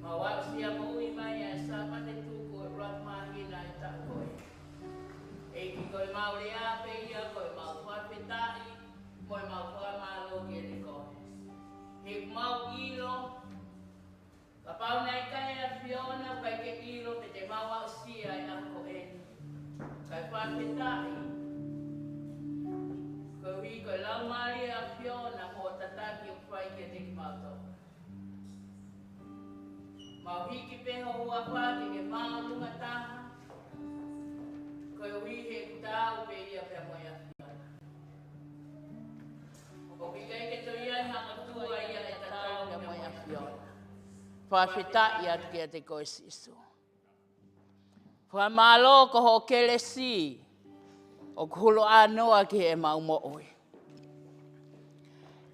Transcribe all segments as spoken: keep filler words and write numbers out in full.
Mau aʻusia moʻui mai ʻa e Sāpate tuku ʻo e ʻuluaki māhina ʻo e taʻu ko ē. ʻEiki, ko ʻemau lea pē ia, ko ʻemau fakafetaʻi mo ʻemau fakamālō kiate koe. He ʻoku mau ʻilo, kapau naʻe ʻikai ʻa e ʻAfiona, ʻoku ʻikai ke ʻilo pe te mau aʻusia ʻa e ʻaho ko eni. Kae fakafetaʻi koeʻuhi ko e Laumālie ʻo e ʻAfiona mo hoʻo tataki ʻoku fai kiate kimautolu. Mau hiki pē ho huafa ke ke māʻolunga taha, koeʻuhi he ʻoku taau pē ia pea mo e ʻAfiona. ʻOku ʻikai ke toe ʻi ai ha mātuʻa ia ʻe tatau pea mo e ʻAfiona. Fakafetaʻi atu kiate koe Sīsū. Fakamālō ko hoʻo kelesi ʻoku huluʻanoa ki heʻemau moʻui.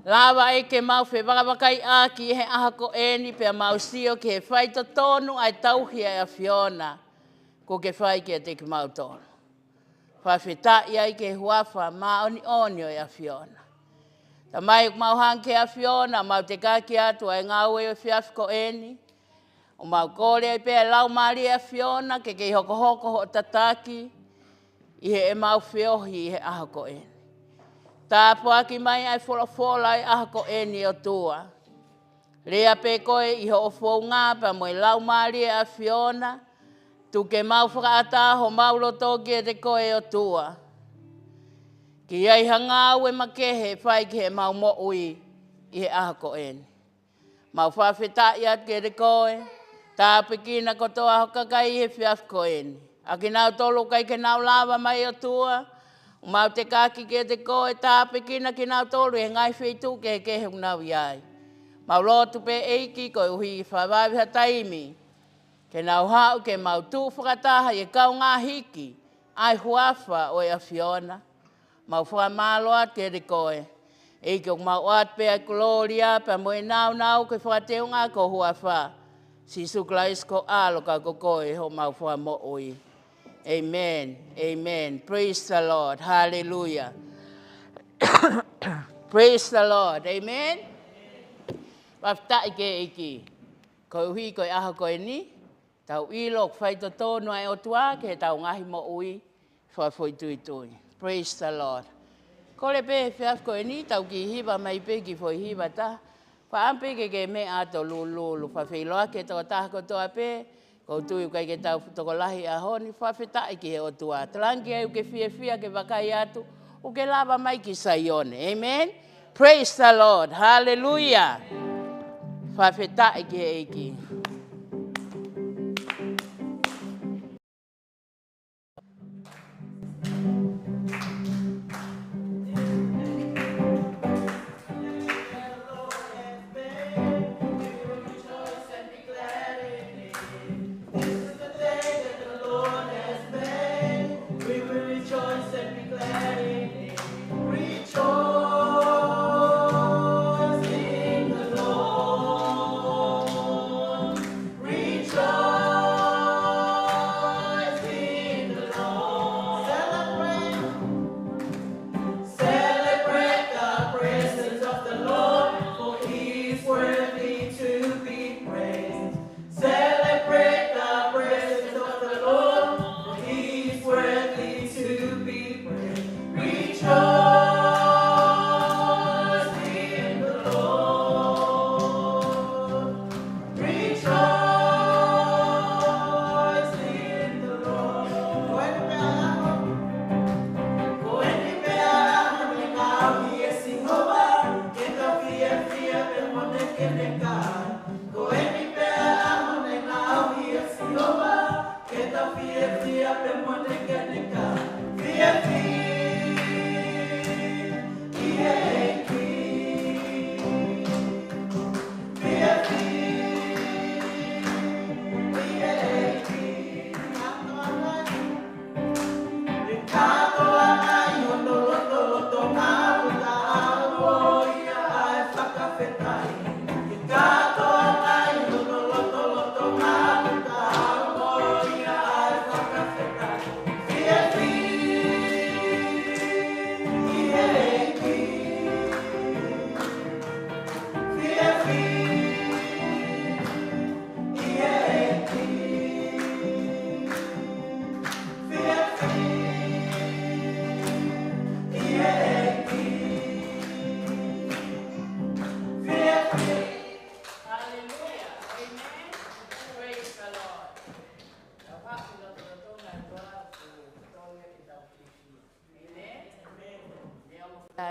Lava ai ke mau fevakavakaiʻaki he ʻaho ko eni pea mau sio ki he faitotonu ʻa e tauhi ʻa e ʻAfiona kuo ke fai kiate kimautolu. Fakafetaʻi ai ki he huafa māʻoniʻoni ʻo e ʻAfiona. Tamai, ʻoku mau hanga ki he ʻAfiona, mau tekaki atu ʻa e ngāue ʻo e efiafi ko eni. ʻOku mau kole ai pē ʻa e Laumālie ʻo e ʻAfiona ke kei hokohoko hoʻo tataki ʻi heʻemau feohi ʻi he ʻaho ko eni. Tāpuaki mai ʻa e folofola ʻo e ʻaho ko eni ʻOtua. Lea pē koe ʻi hoʻo founga pea mo e Laumālie ʻo e ʻAfiona, tuku ke mau fakaʻatā homau loto kiate koe ʻOtua. Ke ʻi ai ha ngāue makehe ʻe fai ki heʻemau moʻui ʻi he ʻaho ko eni. Mau fakafetaʻi atu kiate koe, tāpuekina kotoa ho kakai he efiafi ko eni. ʻA kinautolu ʻoku ʻikai ke nau lava mai ʻOtua, ʻoku mau tekaki kiate koe, tāpuekina kinautolu he ngaahi feituʻu kehekehe ʻoku nau ʻi ai. Mau lotu pē ʻEiki koeʻuhi fakavave ha taimi ke nau haʻu ke mau tuʻu fakataha ʻi he kaungā hiki ʻa e huafa ʻo e ʻAfiona. Mau fakamālō atu kiate koe. ʻEiki, ʻoku mau ʻoatu pē ʻa e kolōlia pea mo e nāunau ke fakateunga ko ho huafa. Sīsū Kalaisi ko ho ʻAlo ka ko koe homau Fakamoʻui. Amen. Amen. Praise the Lord. Hallelujah. Praise the Lord. Amen. Fakafetaʻi ki he ʻEiki. Koeʻuhi ko e ʻaho ko eni, tau ʻilo ʻoku faitotonu ʻa e ʻOtua ki heʻetau ngaahi moʻui fakafoʻituitui. Praise the Lord. Kole pē he efiafi ko eni, tau kiʻi hiva mai pē kiʻi foʻi hiva taha. Fakaʻamu pē ke ke meʻa atu ʻo lulululu, fakafeʻiloaki ki he tokotaha kotoa pē, ʻoku ou tui ʻoku ʻikai ke tau tokolahi he ʻaho ni, fakafetaʻi ki he ʻOtua. Talaange ai ʻoku ke fiefia ke vakai atu, ʻoku ke lava mai ki Saione. Amen. Praise the Lord. Hallelujah. Fakafetaʻi ki he ʻEiki. This is the day that the Lord has made. We will rejoice and be glad in it. Rejoice in the Lord. Rejoice in the Lord. Celebrate. Celebrate the presence of the Lord, for he is worthy to be praised. Celebrate the presence of the Lord, for he is worthy to be praised. Rejoice in the Lord. Rejoice in the Lord. Ko eni pē ʻa e ʻaho, ko eni pē ʻa e ʻaho naʻe ngaohi ʻe Sihova, ke tau fiefia pea mo nekeneka. Ko eni pē ʻa e ʻaho naʻe ngaohi ʻe Sihova, ke tau fiefia pea mo nekeneka. Fiefia ʻi he ʻEiki. Fiefia ʻi he ʻEiki. Kātoa mai hono lotolotonga ʻoku taau mo ia ʻa e fakafetaʻi. Kātoa mai hono lotolotonga ʻoku taau mo ia ʻa e fakafetaʻi.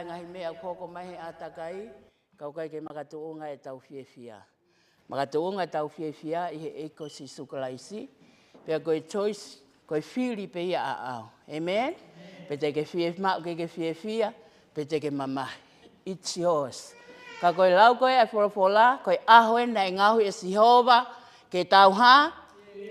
Ngaahi meʻa ʻoku hoko mai he ʻātakai, ka ʻoku ʻikai ke makatuʻunga ʻetau fiefia. Makatuʻunga ʻetau fiefia ʻi he ʻEiki ko Sīsū Kalaisi, pea ko e choice, ko e fili pē ia ʻaʻau. Amen? Pe te ke fie-, maʻu ke ke fiefia, pe te ke mamahi. It's yours. Ka ko e lau ko ē ʻa e folofola, ko e ʻaho ē naʻe ngaohi ʻe Sihova, ke tau hā?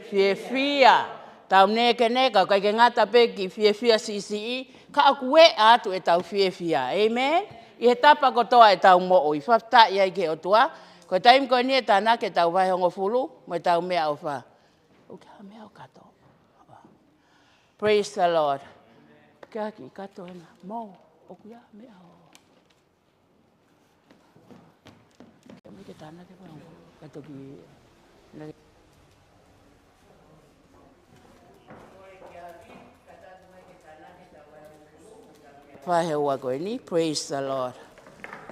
Fiefia. Tau nekeneka, ʻikai ke ngata pē ki he fiefia siʻisiʻi, ka ʻoku ʻeʻa atu ʻetau fiefia. Amen? ʻI he tapa kotoa ʻetau moʻui, fakafetaʻi ai ki he ʻOtua. Ko e taimi ko eni ʻe tānaki ʻetau vahehongofulu, mo ʻetau meʻaʻofa. ʻOku ʻi ai ha meʻa ʻoku kato. Praise the Lord. Ke aki, kato ena. Mo, ʻoku ʻi ai ha meʻa ʻo. Ke mai ke tānaki ʻetau vahehongofulu. Kato ki, na- Vahe ua ko eni. Praise the Lord.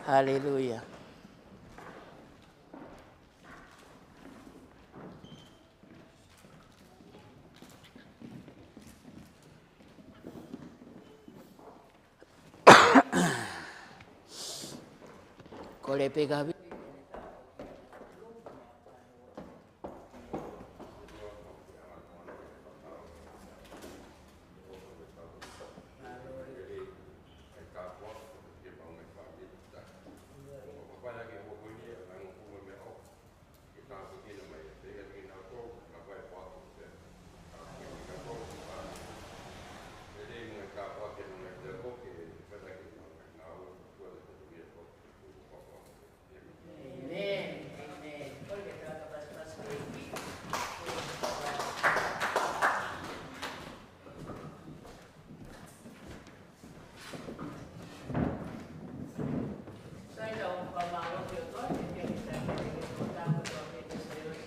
Hallelujah. Ko Lepeka vi.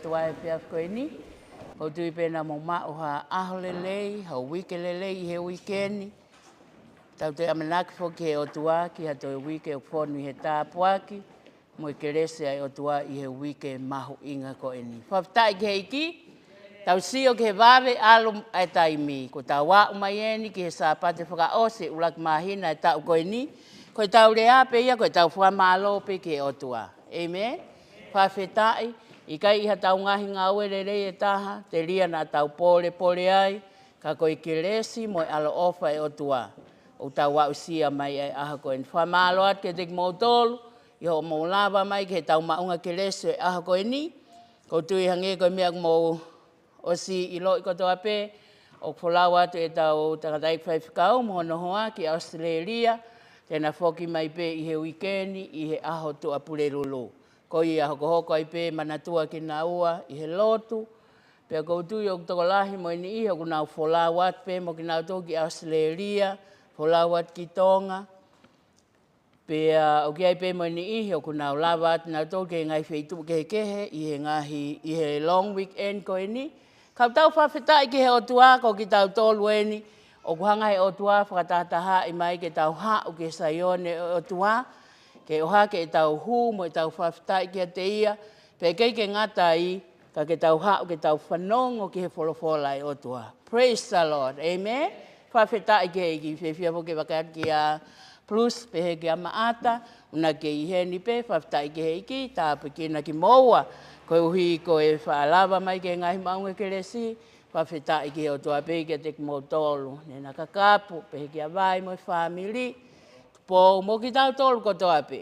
Tuai pea ko eni, ʻoku ou tui pē naʻa mou maʻu ha ʻaho lelei, ha uike lelei ʻi he uike ni. Tau toe ʻamanaki foki ki he ʻOtua, ki ha toe uike ʻoku fonu ʻi he tāpuaki, mo e kelesi ʻa e ʻOtua ʻi he uike mahuʻinga ko eni. Fakafetaʻi ki he ʻEiki, tau sio ki he vave ʻalu ʻa e taimi, kuo tau aʻu mai eni ki he Sāpate fakaʻosi ʻuluaki māhina ʻo e taʻu ko eni, ko ʻetau lea pē ia, ko ʻetau fakamālō pē ki he ʻOtua. Amen. Fakafetaʻi, ʻikai ʻi haʻatau ngaahi ngāue lelei ʻe taha, telia naʻa tau pōlepole ai, ka ko e kelesi mo e ʻaloʻofa ʻa e ʻOtua ʻoku tau aʻusia mai ʻa e ʻaho ko eni. Fakamālō atu kiate kimoutolu, ʻi hoʻomou lava mai ki heʻetau maʻunga kelesi ʻo e ʻaho ko eni. ʻOku ou tui hangē ko e meʻa ʻoku mou ʻosi ʻiloʻi kotoa pē, ʻoku folau atu ʻetau tangataʻeiki faifekau mo hono hoa ki ʻAositelēlia, te na foki mai pē ʻi he uike ni ʻi he ʻaho Tuʻapulelulu. Ko ia hokohoko ai pē manatua kinaua ʻi he lotu, pea ʻoku ou tui ʻoku tokolahi mo e niʻihi ʻoku nau folau atu pē mo kinautolu ki ʻAositelēlia, folau atu ki Tonga. Pea ʻoku ʻi ai pē mo e niʻihi ʻoku nau lava atu nautolu ki he ngaahi feituʻu kehekehe ʻi he ngaahi, ʻi he long weekend ko eni. Ka ʻoku tau fakafetaʻi ki he ʻOtua ko kitautolu eni, ʻoku hanga he ʻOtua ʻo fakatahatahaʻi mai ke tau haʻu ki he Saione ʻo e ʻOtua, ke ʻohake ʻetau hū mo ʻetau fakafetaʻi kiate ia, pea ʻikai ke ngata ai, ka ke tau haʻu ke tau fanongo ki he folofola ʻa e ʻOtua. Praise the Lord. Amen. Fakafetaʻi ki he ʻEiki. Fiefia foki ke vakai atu kia Bruce pehē kia Maʻata, ʻoku na kei ʻi heni pē, fakafetaʻi ki he ʻEiki, tāpuekina kimoua, koeʻuhi ko e faʻa lava mai ki he ngaahi maʻunga kelesi, fakafetaʻi ki he ʻOtua pē kiate kimoutolu. Ne na kakapu, pehē kia Vai mo e fāmili, Tupou mo kitautolu kotoa pē.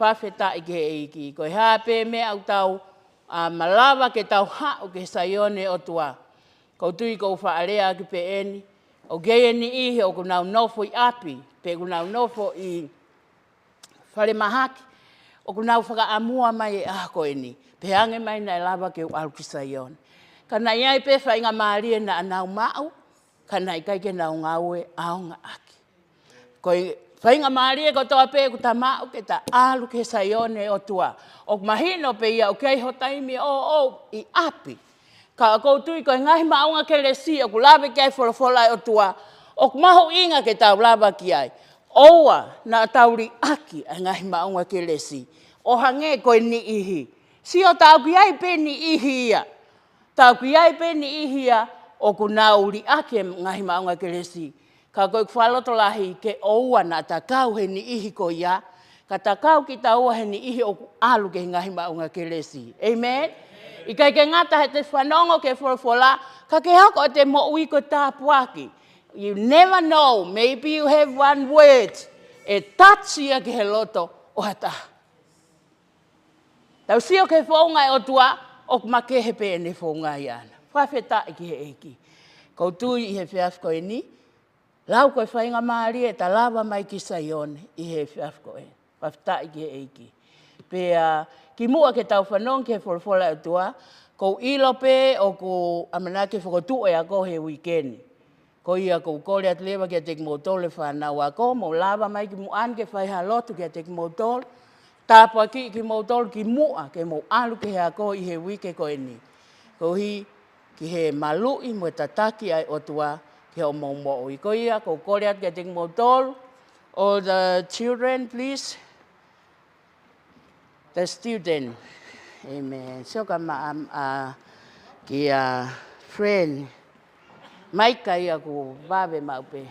Fakafetaʻi ki he ʻEiki. Ko e hā pē meʻa ʻoku tau, ʻa, malava ke tau haʻu ki he Saione ʻo e ʻOtua. ʻOku ou tui ʻoku ou faʻa lea ʻaki pē eni. ʻOku ʻi ai e niʻihi ʻoku nau nofo ʻi ʻapi, pe ʻoku nau nofo ʻi falemahaki, ʻoku nau fakaʻamua mai e ʻaho ko eni. Pehē ange mai naʻe lava ke u ʻalu ki Saione. Ka naʻe ʻi ai pē faingamālie naʻa nau maʻu, ka naʻe ʻikai ke nau ngāue ʻaonga ʻaki. Ko e faingamālie kotoa pē ʻoku ta maʻu ke ta ʻalu ki he Saione ʻo e ʻOtua. ʻOku mahino pē ia ʻoku ʻi ai ho taimi ʻoʻou ʻi ʻapi. Ka ʻoku ou tui ko e ngaahi maʻunga kelesi ʻoku lave ki ai e folofola ʻa e ʻOtua, ʻoku mahuʻinga ke tau lava ki ai. ʻOua naʻa tau liʻaki ʻa e ngaahi maʻunga kelesi ʻo hangē ko e niʻihi. Sio, tā ʻoku ʻi ai pē niʻihi ia. Tā ʻoku ʻi ai pē niʻihi ia ʻoku nau liʻaki e ngaahi maʻunga kelesi. Ka ko e fakalotolahi ke ʻoua naʻa ta kau he niʻihi ko ia, ka ta kau kitaua he niʻihi ʻoku ʻalu ki he ngaahi maʻunga kelesi. Amen? ʻIkai ke ngata he te fanongo ki he folofola, ka ke hoko ʻete moʻui ko e tāpuaki. You never know, maybe you have one word, ʻe touch ia ki he loto ʻo ha taha. Tau sio ki he founga ʻa e ʻOtua, ʻoku makehe pē ʻene founga ia ʻana. Fakafetaʻi ki he ʻEiki. ʻOku ou tui ʻi he efiafi ko eni, lau ko e faingamālie ʻeta lava mai ki Saione ʻi he efiafi ko eni. Fakafetaʻi ki he ʻEiki. Pea kimuʻa ke tau fanongo ki he folofola ʻa e ʻOtua, ʻoku ou ʻilo pē ʻoku ʻamanaki fokotuʻu e ako he uike ni. Ko ia ʻoku ou kole atu leva kiate kimoutolu e fānau ako, mou lava mai ki muʻa ni ke fai ha lotu kiate kimoutolu, tāpuakiʻi kimoutolu kimuʻa ke mou ʻalu ki he ako ʻi he uike ko eni. Koeʻuhi ki he maluʻi mo e tataki ʻa e ʻOtua ki hoʻomou moʻui. Ko ia ʻoku ou kole atu kiate kimoutolu, all the children, please. The student. Amen. Sio ka ma am a kia friend. Mai ka ia ʻoku vave maʻu pē.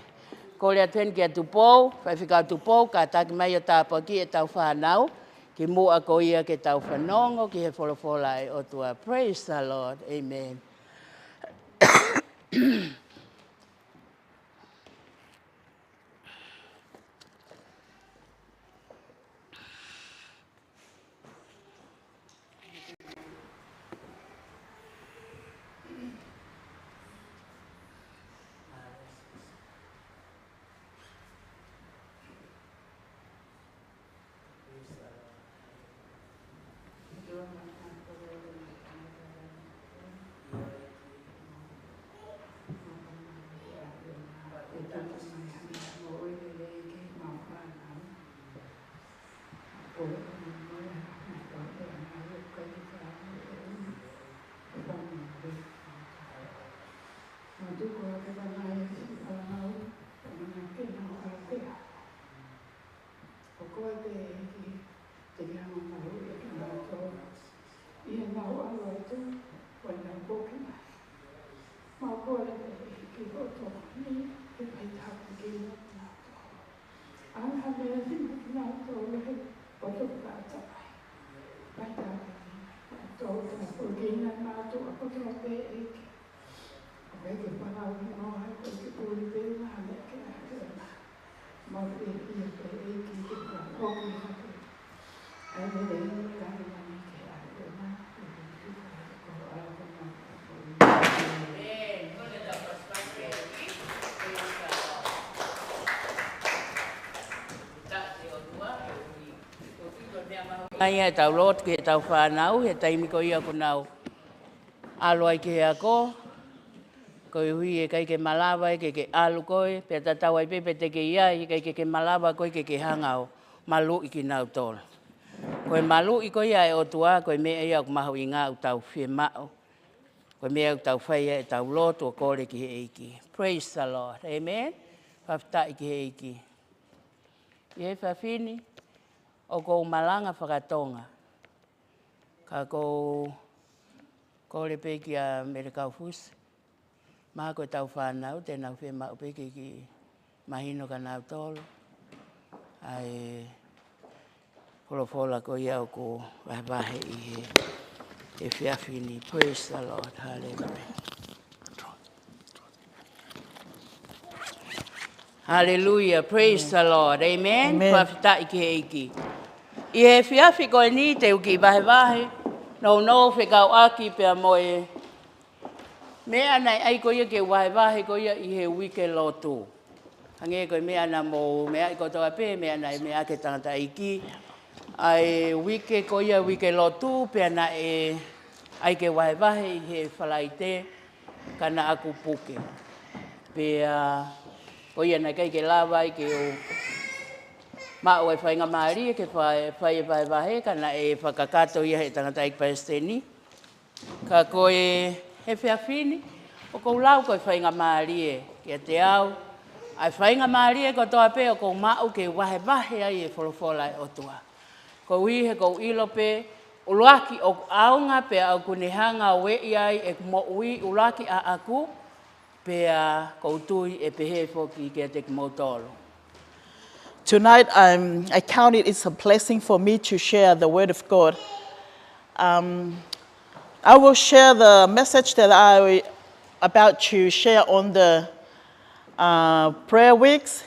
Kole atu heni kia Tupou, Faifekau Tupou, kātaki mai ʻo tāpuakiʻi ʻetau fānau. Kimuʻa ko ia ke tau fanongo ki he folofola ʻa e ʻOtua. Praise the Lord. Amen. ʻO koe pē ʻEiki, te ke hanga maluʻi kinautolu ʻi heʻenau ʻalu atu, ʻo nau foki mai. Mau kole pē ʻEiki hoʻo tokoni ke fai tāpuekina kinautolu. ʻAlu ha meʻa ʻi he kinautolu he poto kātaki. Fai tāpuekina kinautolu, tāpuekina mātuʻa kotoa pē ʻEiki. ʻOku ʻikai ke fakaʻuhinga ai, ʻoku ʻikai ke puli pē ʻa e meʻa ke ʻalu ʻa e meʻa. Mau fiefia pē ʻEiki ke fakafoki hake ʻa e meʻa ʻoku ʻikai ke ʻalu ʻa e meʻa. Ai, ʻetau lotu ki heʻetau fānau, he taimi ko ia ʻoku nau ʻalu ai ki he ako, koeʻuhi ʻe ʻikai ke malava ʻe ke ke ʻalu koe, pea tatau ai pē pe te ke ʻi ai, ʻe ʻikai ke ke malava koe ke ke hanga ʻo maluʻi kinautolu. Ko e maluʻi ko ia ʻa e ʻOtua, ko e meʻa ia ʻoku mahuʻinga ʻoku tau fiemaʻu. Ko e meʻa ʻoku tau fai ai ʻetau lotu ʻo kole ki he ʻEiki. Praise the Lord. Amen. Fakafetaʻi ki he ʻEiki. ʻI he efiafi ni, ʻoku ou malanga fakatonga. Ka ʻoku ou kole pē kia Mele Kaufusi, mahalo ko ʻetau fānau, te nau fiemaʻu pē ke kiʻi mahino kia nautolu ʻa e folofola ko ia ʻoku vahevahe ʻi he efiafi ni. Praise the Lord. Hallelujah. Hallelujah. Praise the Lord. Amen. Amen. Fakafetaʻi ki he ʻEiki. ʻI he efiafi ko eni te u kiʻi vahevahe nounou fekauʻaki pea mo e meʻa naʻe ʻai ko ia ke vahevahe ko ia ʻi he uike lotu. Hangē ko e meʻa naʻa mou meaʻi kotoa pē, meʻa naʻe meʻa ki he tangataʻeiki. ʻA e uike ko ia uike lotu, pea naʻe ʻai ke vahevahe ʻi he Falaite, ka naʻa ku puke. Pea ko ia naʻe ʻikai ke lava ai ke u maʻu e faingamālie ke fai, fai e vahevahe, ka naʻe fakakakato ia he tangataʻeiki palesiteni. Ka ko e efiafi ni, ʻoku ou lau ko e faingamālie kiate au ʻa e faingamālie kotoa pē ʻoku ou maʻu ke vahevahe ai e folofola ʻa e ʻOtua. Koeʻuhi he ʻoku ou ʻilo pē ʻuluaki ʻoku ʻaonga pea ʻoku ne hanga ʻo ueʻi ai ʻeku moʻui ʻuluaki ʻaʻaku, Pea ʻoku ou tui ʻe pehē foki kiate kimoutolu. Tonight, um, I count it is a blessing for me to share the word of God. Um, I will share the message that I about to share on the, uh, prayer weeks.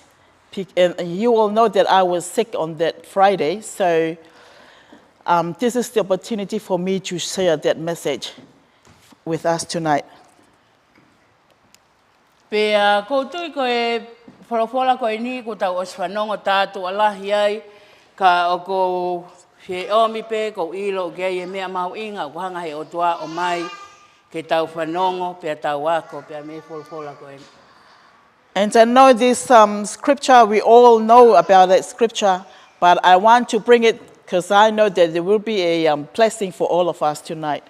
Pe-, and you all know that I was sick on that Friday, so, um, this is the opportunity for me to share that message with us tonight. Pea ʻoku ou tui ko e folofola ko eni kuo tau ʻosi fanongo tātuʻa lahi ai, ka ʻoku ou fie ʻomi pē ʻoku ou ʻilo ʻoku ʻi ai e meʻa mahuʻinga ʻoku hanga he ʻOtua ʻo ʻomai ke tau fanongo, pea tau ako, pea mei he folofola ko eni. And I know this, um, scripture, we all know about that scripture, but I want to bring it 'cause I know that there will be a, um, blessing for all of us tonight.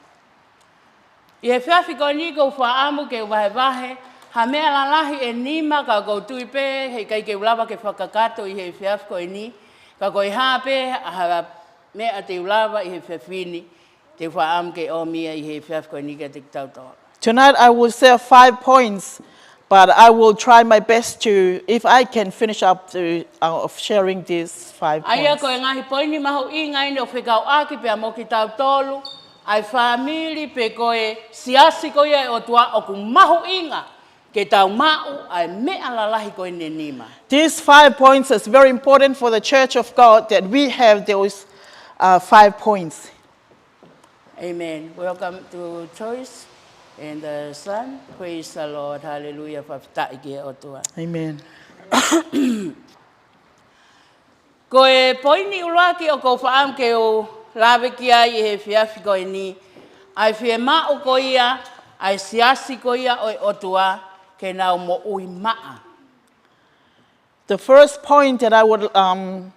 ʻI he efiafi ko eni ʻoku ou fakaʻamu ke u vahevahe ha meʻa lalahi ʻe nima, ka ʻoku ou tui pē heʻikai ke u lava ke fakakakato ʻi he efiafi ko eni, ka ko e hā pē ha meʻa te u lava ʻi he efiafi ni, te u fakaʻamu ke ʻomi ia ʻi he efiafi ko eni kiate kitautolu. Tonight I will share five points, but I will try my best to, if I can finish up to, uh, of sharing these five points. ʻA ia ko e ngaahi poini mahuʻinga eni ʻoku fekauʻaki pea mo kitautolu, ʻa e fāmili pe ko e siasi ko ia ʻo e ʻOtua ʻoku mahuʻinga ke tau maʻu ʻa e meʻa lalahi ko eni ʻe nima. These five points is very important for the church of God that we have those, uh, five points. Amen. Welcome to Joyce and the son. Praise the Lord. Hallelujah. Fakafetaʻi ki he ʻOtua. Amen. Ko e poini ʻuluaki ʻoku ou fakaʻamu ke u lave ki ai ʻi he efiafi ko eni, ʻa e fiemaʻu ko ia ʻa e siasi ko ia ʻo e ʻOtua ke nau moʻui maʻa. The first point that I would, um,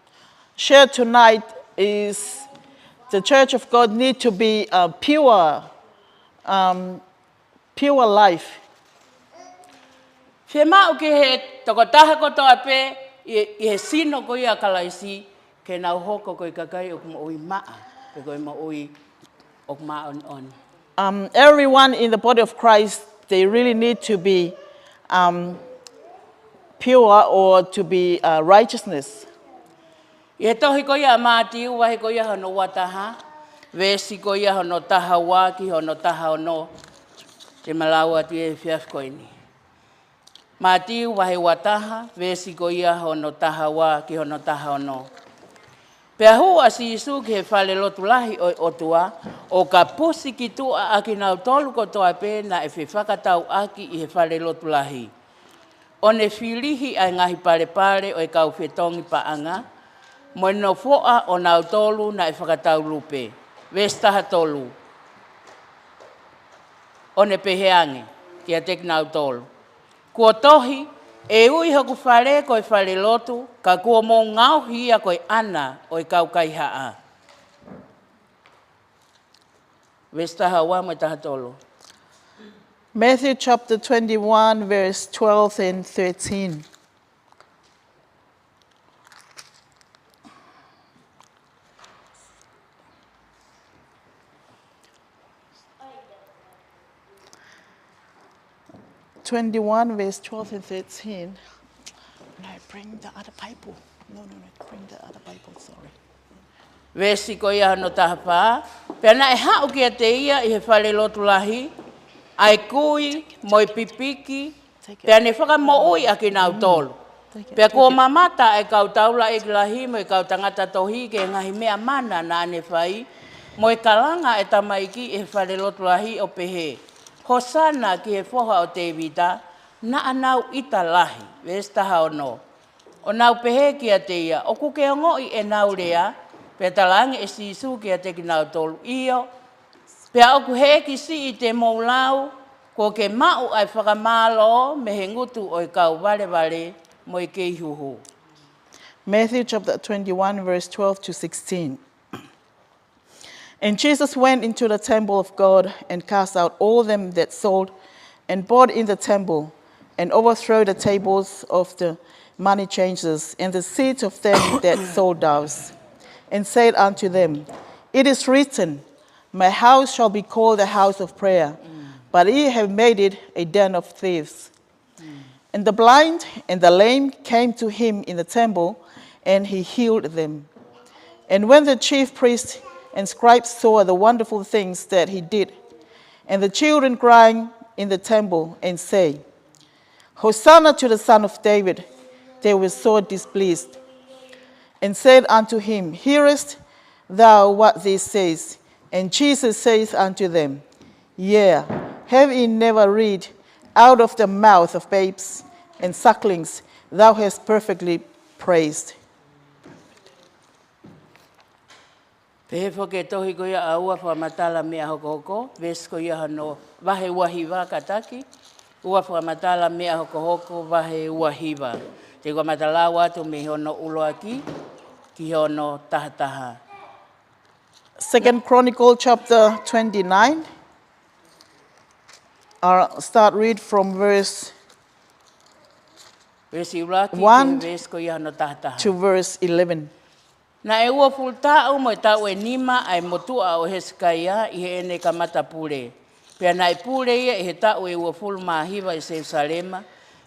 share tonight is the Church of God need to be, uh, pure, um, pure life. Fiemaʻu ki he tokotaha kotoa pē ʻi, ʻi he sino ko ia ʻo Kalaisi ke nau hoko ko e kakai ʻoku moʻui maʻa, pe ko e moʻui ʻoku māʻoniʻoni. Um, everyone in the body of Christ, they really need to be, um, pure or to be, uh, righteousness. ʻI he tohi ko ia ʻa Mātiu, vahe ko ia hono ua taha, veesi ko ia hono taha ua ki hono taha ono, te ma lau atu ʻi he efiafi ko eni. Mātiu vahe ua taha, veesi ko ia hono taha ua ki hono taha ono. Pea hū ʻa Sīsū ki he fale lotu lahi ʻo e ʻOtua, ʻo kapusi ki tuʻa ʻa kinautolu kotoa pē naʻe fefakatauʻaki ʻi he fale lotu lahi, ʻo ne filihi ʻa e ngaahi palepale ʻo e kau fetongi paʻanga, mo e nofoʻa ʻo nautolu naʻe fakataulupe. Veesi taha tolu. ʻO ne pehē ange kiate kinautolu, Kuo tohi, ʻe ui hoku fale ko e fale lotu, ka kuo mou ngaohi ia ko e ʻana ʻo e kau kaihaʻa. Veesi taha ua mo e taha tolu. Matthew chapter twenty-one, verse twelve and thirteen. Twenty-one, verse twelve and thirteen. No, bring the other Bible. No, no, no, bring the other Bible, sorry. Veesi ko ia hono taha fā, pea naʻe haʻu kiate ia ʻi he fale lotu lahi, ʻa e kui, mo e pipiki, pea ne fakamoʻui ʻa kinautolu. Pea kuo mamata ʻa e kau taulaʻeiki lahi mo e kau tangata tohi ki he ngaahi meʻa mana naʻa ne fai, mo e kalanga ʻa e tamaiki ʻi he fale lotu lahi ʻo pehē, Hōsana ki he foha ʻo Tēvita, naʻa nau ʻita lahi. Veesi taha ono. ʻO nau pehē kiate ia, ʻOku ke ongoʻi ʻenau lea? Pea talaange ʻe Sīsū kiate kinautolu, ʻIo, pea ʻoku heʻeki siʻi te mou lau, kuo ke maʻu ʻa e fakamālō mei he ngutu ʻo e kau valevale mo e kei huhu. Matthew chapter twenty-one, verse twelve to sixteen. And Jesus went into the temple of God and cast out all them that sold and bought in the temple, and overthrew the tables of the money changers and the seats of them that sold doves, and said unto them, It is written, My house shall be called a house of prayer, but ye have made it a den of thieves. And the blind and the lame came to him in the temple, and he healed them. And when the chief priests and scribes saw the wonderful things that he did, and the children crying in the temple, and say, "Hosanna to the Son of David," they were sore displeased, and said unto him, "Hearest thou what this says?" And Jesus saith unto them, "Yea, have ye never read, 'Out of the mouth of babes and sucklings thou hast perfectly praised'?" Pehē foki e tohi ko ia ʻa Ua Fakamatala Meʻa Hokohoko, veesi ko ia hono vahe ua hiva kātaki, Ua Fakamatala Meʻa Hokohoko vahe ua hiva. Te u kamata lau atu mei hono ʻuluaki ki hono tahataha. Second Chronicle chapter twenty-nine. I'll start read from verse Veesi ʻuluaki ki he one veesi ko ia hono tahataha. To verse eleven. Naʻe uofulu taʻu mo e taʻu ʻe nima ʻa e motuʻa ʻo Hesekaia ʻi heʻene kamata pule. Pea naʻe pule ia ʻi he taʻu ʻe uofulu mā hiva ʻi Selusalema,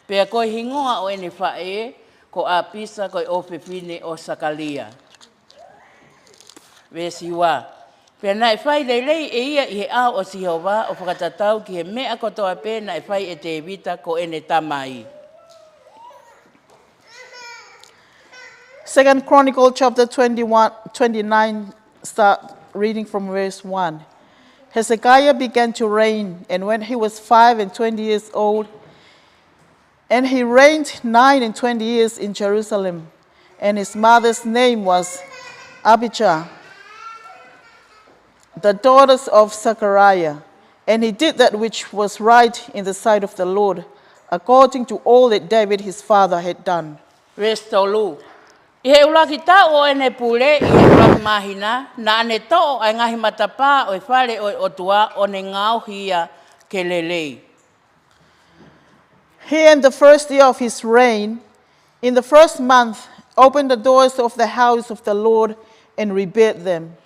pea ko e hingoa ʻo ʻene faʻē ko ʻApisa ko e ʻofefine ʻo Sakalia. Veesi ua. Pea naʻe fai lelei ʻe ia ʻi he ʻao ʻo Sihova ʻo fakatatau ki he meʻa kotoa pē naʻe fai ʻe Tēvita ko ʻene tamai. Second Chronicle chapter twenty-one, twenty-nine, start reading from verse one. Hezekiah began to reign, and when he was five and twenty years old, and he reigned nine and twenty years in Jerusalem. And his mother's name was Abijah, the daughters of Zechariah. And he did that which was right in the sight of the Lord, according to all that David his father had done. Veesi tolu. ʻI he ʻuluaki taʻu ʻo ʻene pule, ʻi he ʻuluaki māhina, naʻa ne toʻo ʻa e ngaahi matapā ʻo e fale ʻo e ʻOtua ʻo ne ngaohi ia ke lelei. He, in the first year of his reign, in the first month, opened the doors of the house of the Lord and rebuilt them.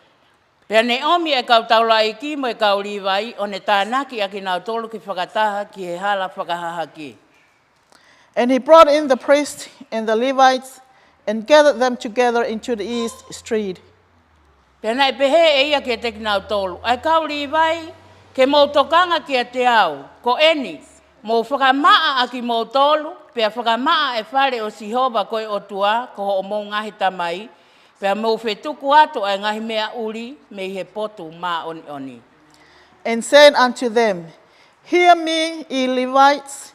Pea ne ʻomi e kau taulaʻeiki mo e kau Līvai ʻo ne tānaki ʻa kinautolu ke fakataha ki he hala fakahahake. And he brought in the priests and the Levites and gathered them together into the east street. Pea naʻe pehē ʻe ia kiate kinautolu, ʻA e kau Līvai, ke mou tokanga kiate au, ko eni, mou fakamaʻa ʻa kimoutolu, pea fakamaʻa e fale ʻo Sihova ko e ʻOtua, ko hoʻomou ngaahi tamai, pea mou fetuku atu ʻa e ngaahi meʻa ʻuli mei he potu māʻoniʻoni. And said unto them, Hear me, ye Levites,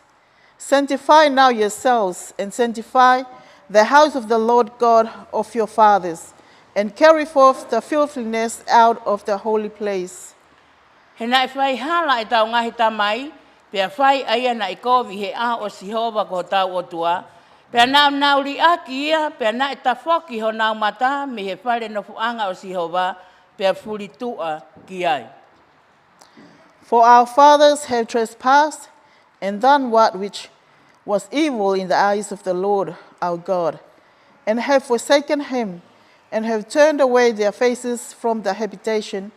sanctify now yourselves, and sanctify the house of the Lord God of your fathers, and carry forth the filthiness out of the holy place. He naʻe fai hala ʻetau ngaahi tamai, pea fai ʻa ia naʻe kovi he ʻao ʻo Sihova ko hotau ʻOtua, pea nau nau liʻaki ia, pea naʻe tafoki honau mata mei he fale nofoʻanga ʻo Sihova, pea fulituʻa ki ai. For our fathers have trespassed and done what which was evil in the eyes of the Lord our God, and have forsaken him, and have turned away their faces from the habitation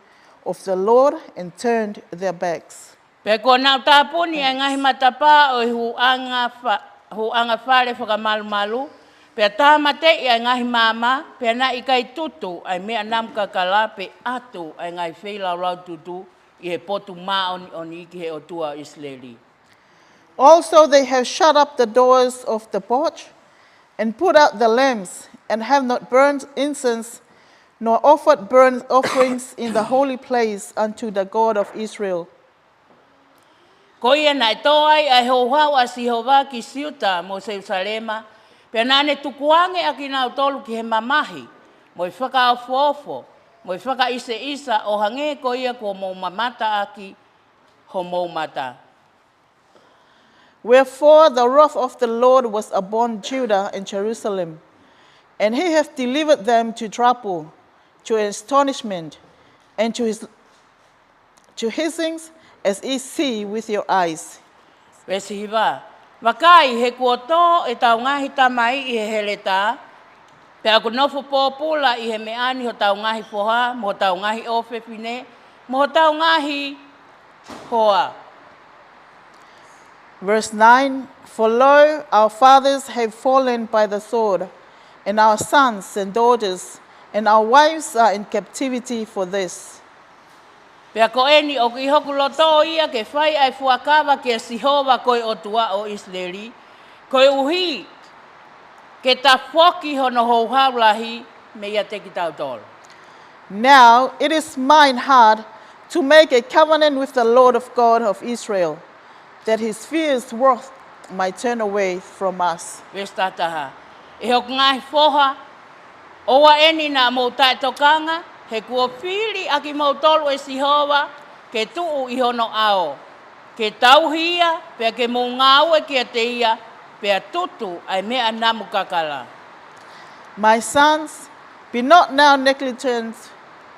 of the Lord, and turned their backs. Pea kuo nau tāpuni ʻa e ngaahi matapā ʻo e huʻanga fa-, huʻanga fale fakamalumalu, pea tāmateʻi ʻa e ngaahi maama, pea naʻe ʻikai tutu ʻa e meʻa namu kakala pe ʻatu ʻa e ngaahi feilaulau tutu ʻi he potu māʻoniʻoni ki he ʻOtua ʻo ʻIsileli. Also they have shut up the doors of the porch, and put out the lamps, and have not burned incense, nor offered burnt offerings in the holy place unto the God of Israel. Ko ia naʻe tō ai ʻa e houhau ʻa Sihova ki Siuta mo Selusalema, pea naʻa ne tukuange ʻa kinautolu ki he mamahi, mo e fakaofoofo, mo e fakaʻiseʻisa ʻo hangē ko ia kuo mou mamata ʻaki homou mata. Wherefore the wrath of the Lord was upon Judah and Jerusalem, and he hath delivered them to trouble, to astonishment, and to his, to hissings, as ye see with your eyes. Veesi hiva. Vakai, he kuo tō ʻetau ngaahi tamai ʻi he heletā, pea ʻoku nofo pōpula ʻi he meʻa ni hotau ngaahi foha, mo hotau ngaahi ʻofefine, mo hotau ngaahi hoa. Verse nine, "For lo, our fathers have fallen by the sword, and our sons and daughters and our wives are in captivity for this." Pea ko eni ʻoku ʻi hoku loto ia ke fai ʻa e fuakava kia Sihova ko e ʻOtua ʻo ʻIsileli, koeʻuhi ke tafoki hono houhau lahi meiate kitautolu. Now it is mine heart to make a covenant with the Lord of God of Israel, that his fierce wrath might turn away from us. Veesi taha taha. ʻE hoku ngaahi foha, ʻoua eni naʻa mou taʻetokanga, he kuo fili ʻa kimoutolu ʻe Sihova ke tuʻu ʻi hono ʻao, ke tauhi ia, pea ke mou ngāue kiate ia, pea tutu ʻa e meʻa namu kakala. My sons, be not now negligent,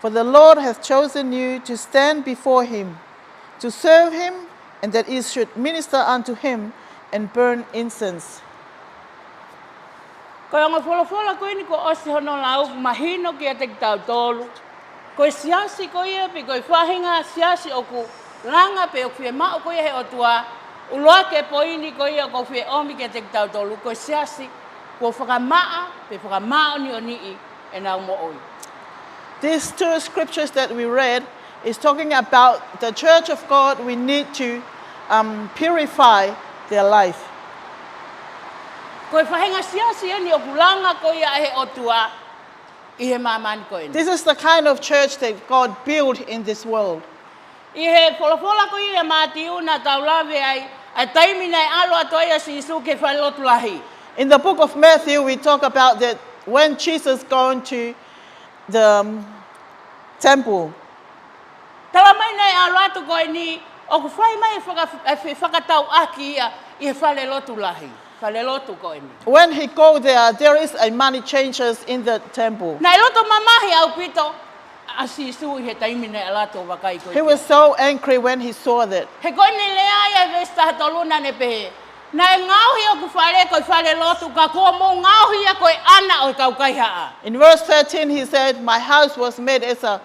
for the Lord hath chosen you to stand before him, to serve him, and that ye should minister unto him and burn incense. Ko e ongo folofola ko eni kuo ʻosi hono lau, mahino kiate kitautolu. Ko e siasi ko ia pe ko e faʻahinga siasi ʻoku langa pe ʻoku fiemaʻu ko ia he ʻOtua, ʻuluaki e poini ko ia ʻoku ou fie ʻomi kiate kitautolu, ko e siasi kuo fakamaʻa pe fakamāʻoniʻoniʻi ʻenau moʻui. These two scriptures that we read is talking about the church of God. We need to, um, purify their life. Ko e faʻahinga siasi eni ʻoku langa ko ia he ʻOtua ʻi he māmani ko eni. This is the kind of church that God built in this world. ʻI he folofola ko ia ʻa Mātiu naʻa tau lave ai, ʻa e taimi naʻe ʻalu atu ai ʻa Sīsū ki he falelotu lahi. In the book of Matthew, we talk about that when Jesus going to the, um, temple. Tala mai naʻe ʻalu atu ko eni, ʻoku fai mai e faka-, e fe-, fakatauʻaki ia ʻi he falelotu lahi, falelotu ko eni. When he go there, there is a money changers in the temple. Naʻe loto mamahi ʻaupito ʻa Sīsū ʻi he taimi naʻe ʻalu atu ʻo vakai ko ia. He was so angry when he saw that. He ko ʻene lea ia ʻi he veesi taha tolu naʻa ne pehē, naʻe ngaohi ʻeku fale ko e falelotu, ka kuo mou ngaohi ia ko e ʻana ʻo e kau kaihaʻa. In verse thirteen, he said, "My house was made as a,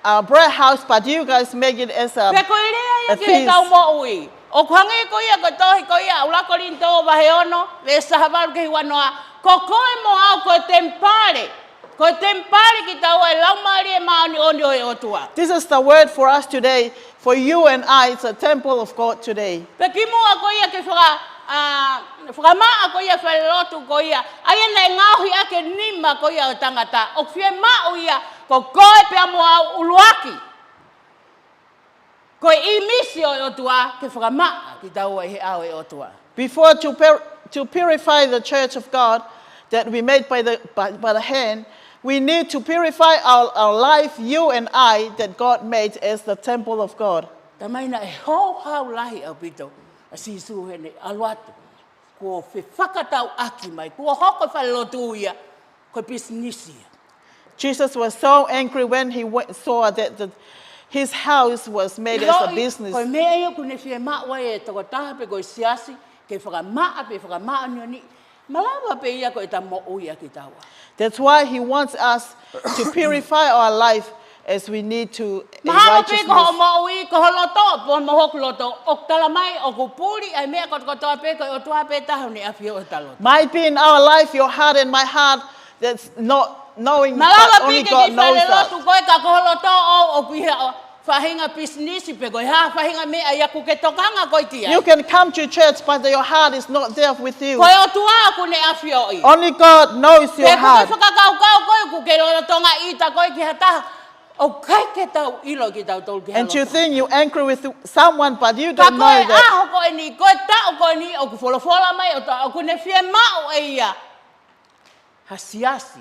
a bread house, but you guys make it as a, a feast." Pea ko e lea ia ki heʻetau moʻui. ʻOku hangē ko ia ko e tohi ko ia ʻa ʻuluaki Kolinitō vahe ono, veesi taha valu ki he ua noa. Ko koe mo au ko e temipale. Ko e temipale kitaua ʻo e Laumālie Māʻoniʻoni ʻo e ʻOtua. This is the word for us today. For you and I, it's a temple of God today. Pea kimuʻa ko ia ke faka-, ʻa, fakamaʻa ko ia falelotu ko ia, ʻa ia naʻe ngaohi ʻaki e nima ko ia ʻo e tangata, ʻoku fiemaʻu ia ko koe pea mo au ʻuluaki, ko e ʻīmisi ʻo e ʻOtua, ke fakamaʻa kitaua ʻi he ʻao ʻo e ʻOtua. Before to pur-, to purify the church of God that we made by the, by, by the hand, we need to purify our, our life, you and I, that God made as the temple of God. Tala mai naʻe houhau lahi ʻaupito ʻa Sīsū heʻene ʻalu atu. Kuo fefakatauʻaki mai, kuo hoko e falelotu ia ko e pisinisi ia. Jesus was so angry when he went, saw that the, his house was made as a business. Ko e meʻa ia ʻoku ne fiemaʻu ai e tokotaha pe ko e siasi, ke fakamaʻa pe fakamāʻoniʻoniʻi. Malava pē ia ko ʻeta moʻui ʻa kitaua. That's why he wants us to purify our life as we need to a righteousness. Mahalo pē ko hoʻo moʻui, ko ho loto, pea mo hoku loto, ʻoku tala mai ʻoku puli ʻa e meʻa kotokotoa pē, ko e ʻOtua pē taha ʻoku ne ʻafioʻi ʻeta loto. Might be in our life, your heart and my heart, that's not knowing, but only God knows that. Malava pē ke ke falelotu koe ka ko ho loto ʻoku ʻi he faʻahinga pisinisi pe ko e hā faʻahinga meʻa ia ʻoku ke tokanga koe ki ai. You can come to church, but your heart is not there with you. Ko e ʻOtua ʻoku ne ʻafioʻi. Only God knows your heart. Pea ʻoku ke fakakaukau koe ʻoku ke lolotonga ʻita koe ki ha taha. ʻOku ʻikai ke tau ʻilo kitautolu ki ha loto. And you think you're angry with someone, but you don't know that. Ka ko e ʻaho ko eni, ko e taʻu ko eni, ʻoku folofola mai ʻOtua, ʻoku ne fiemaʻu ʻe ia ha siasi,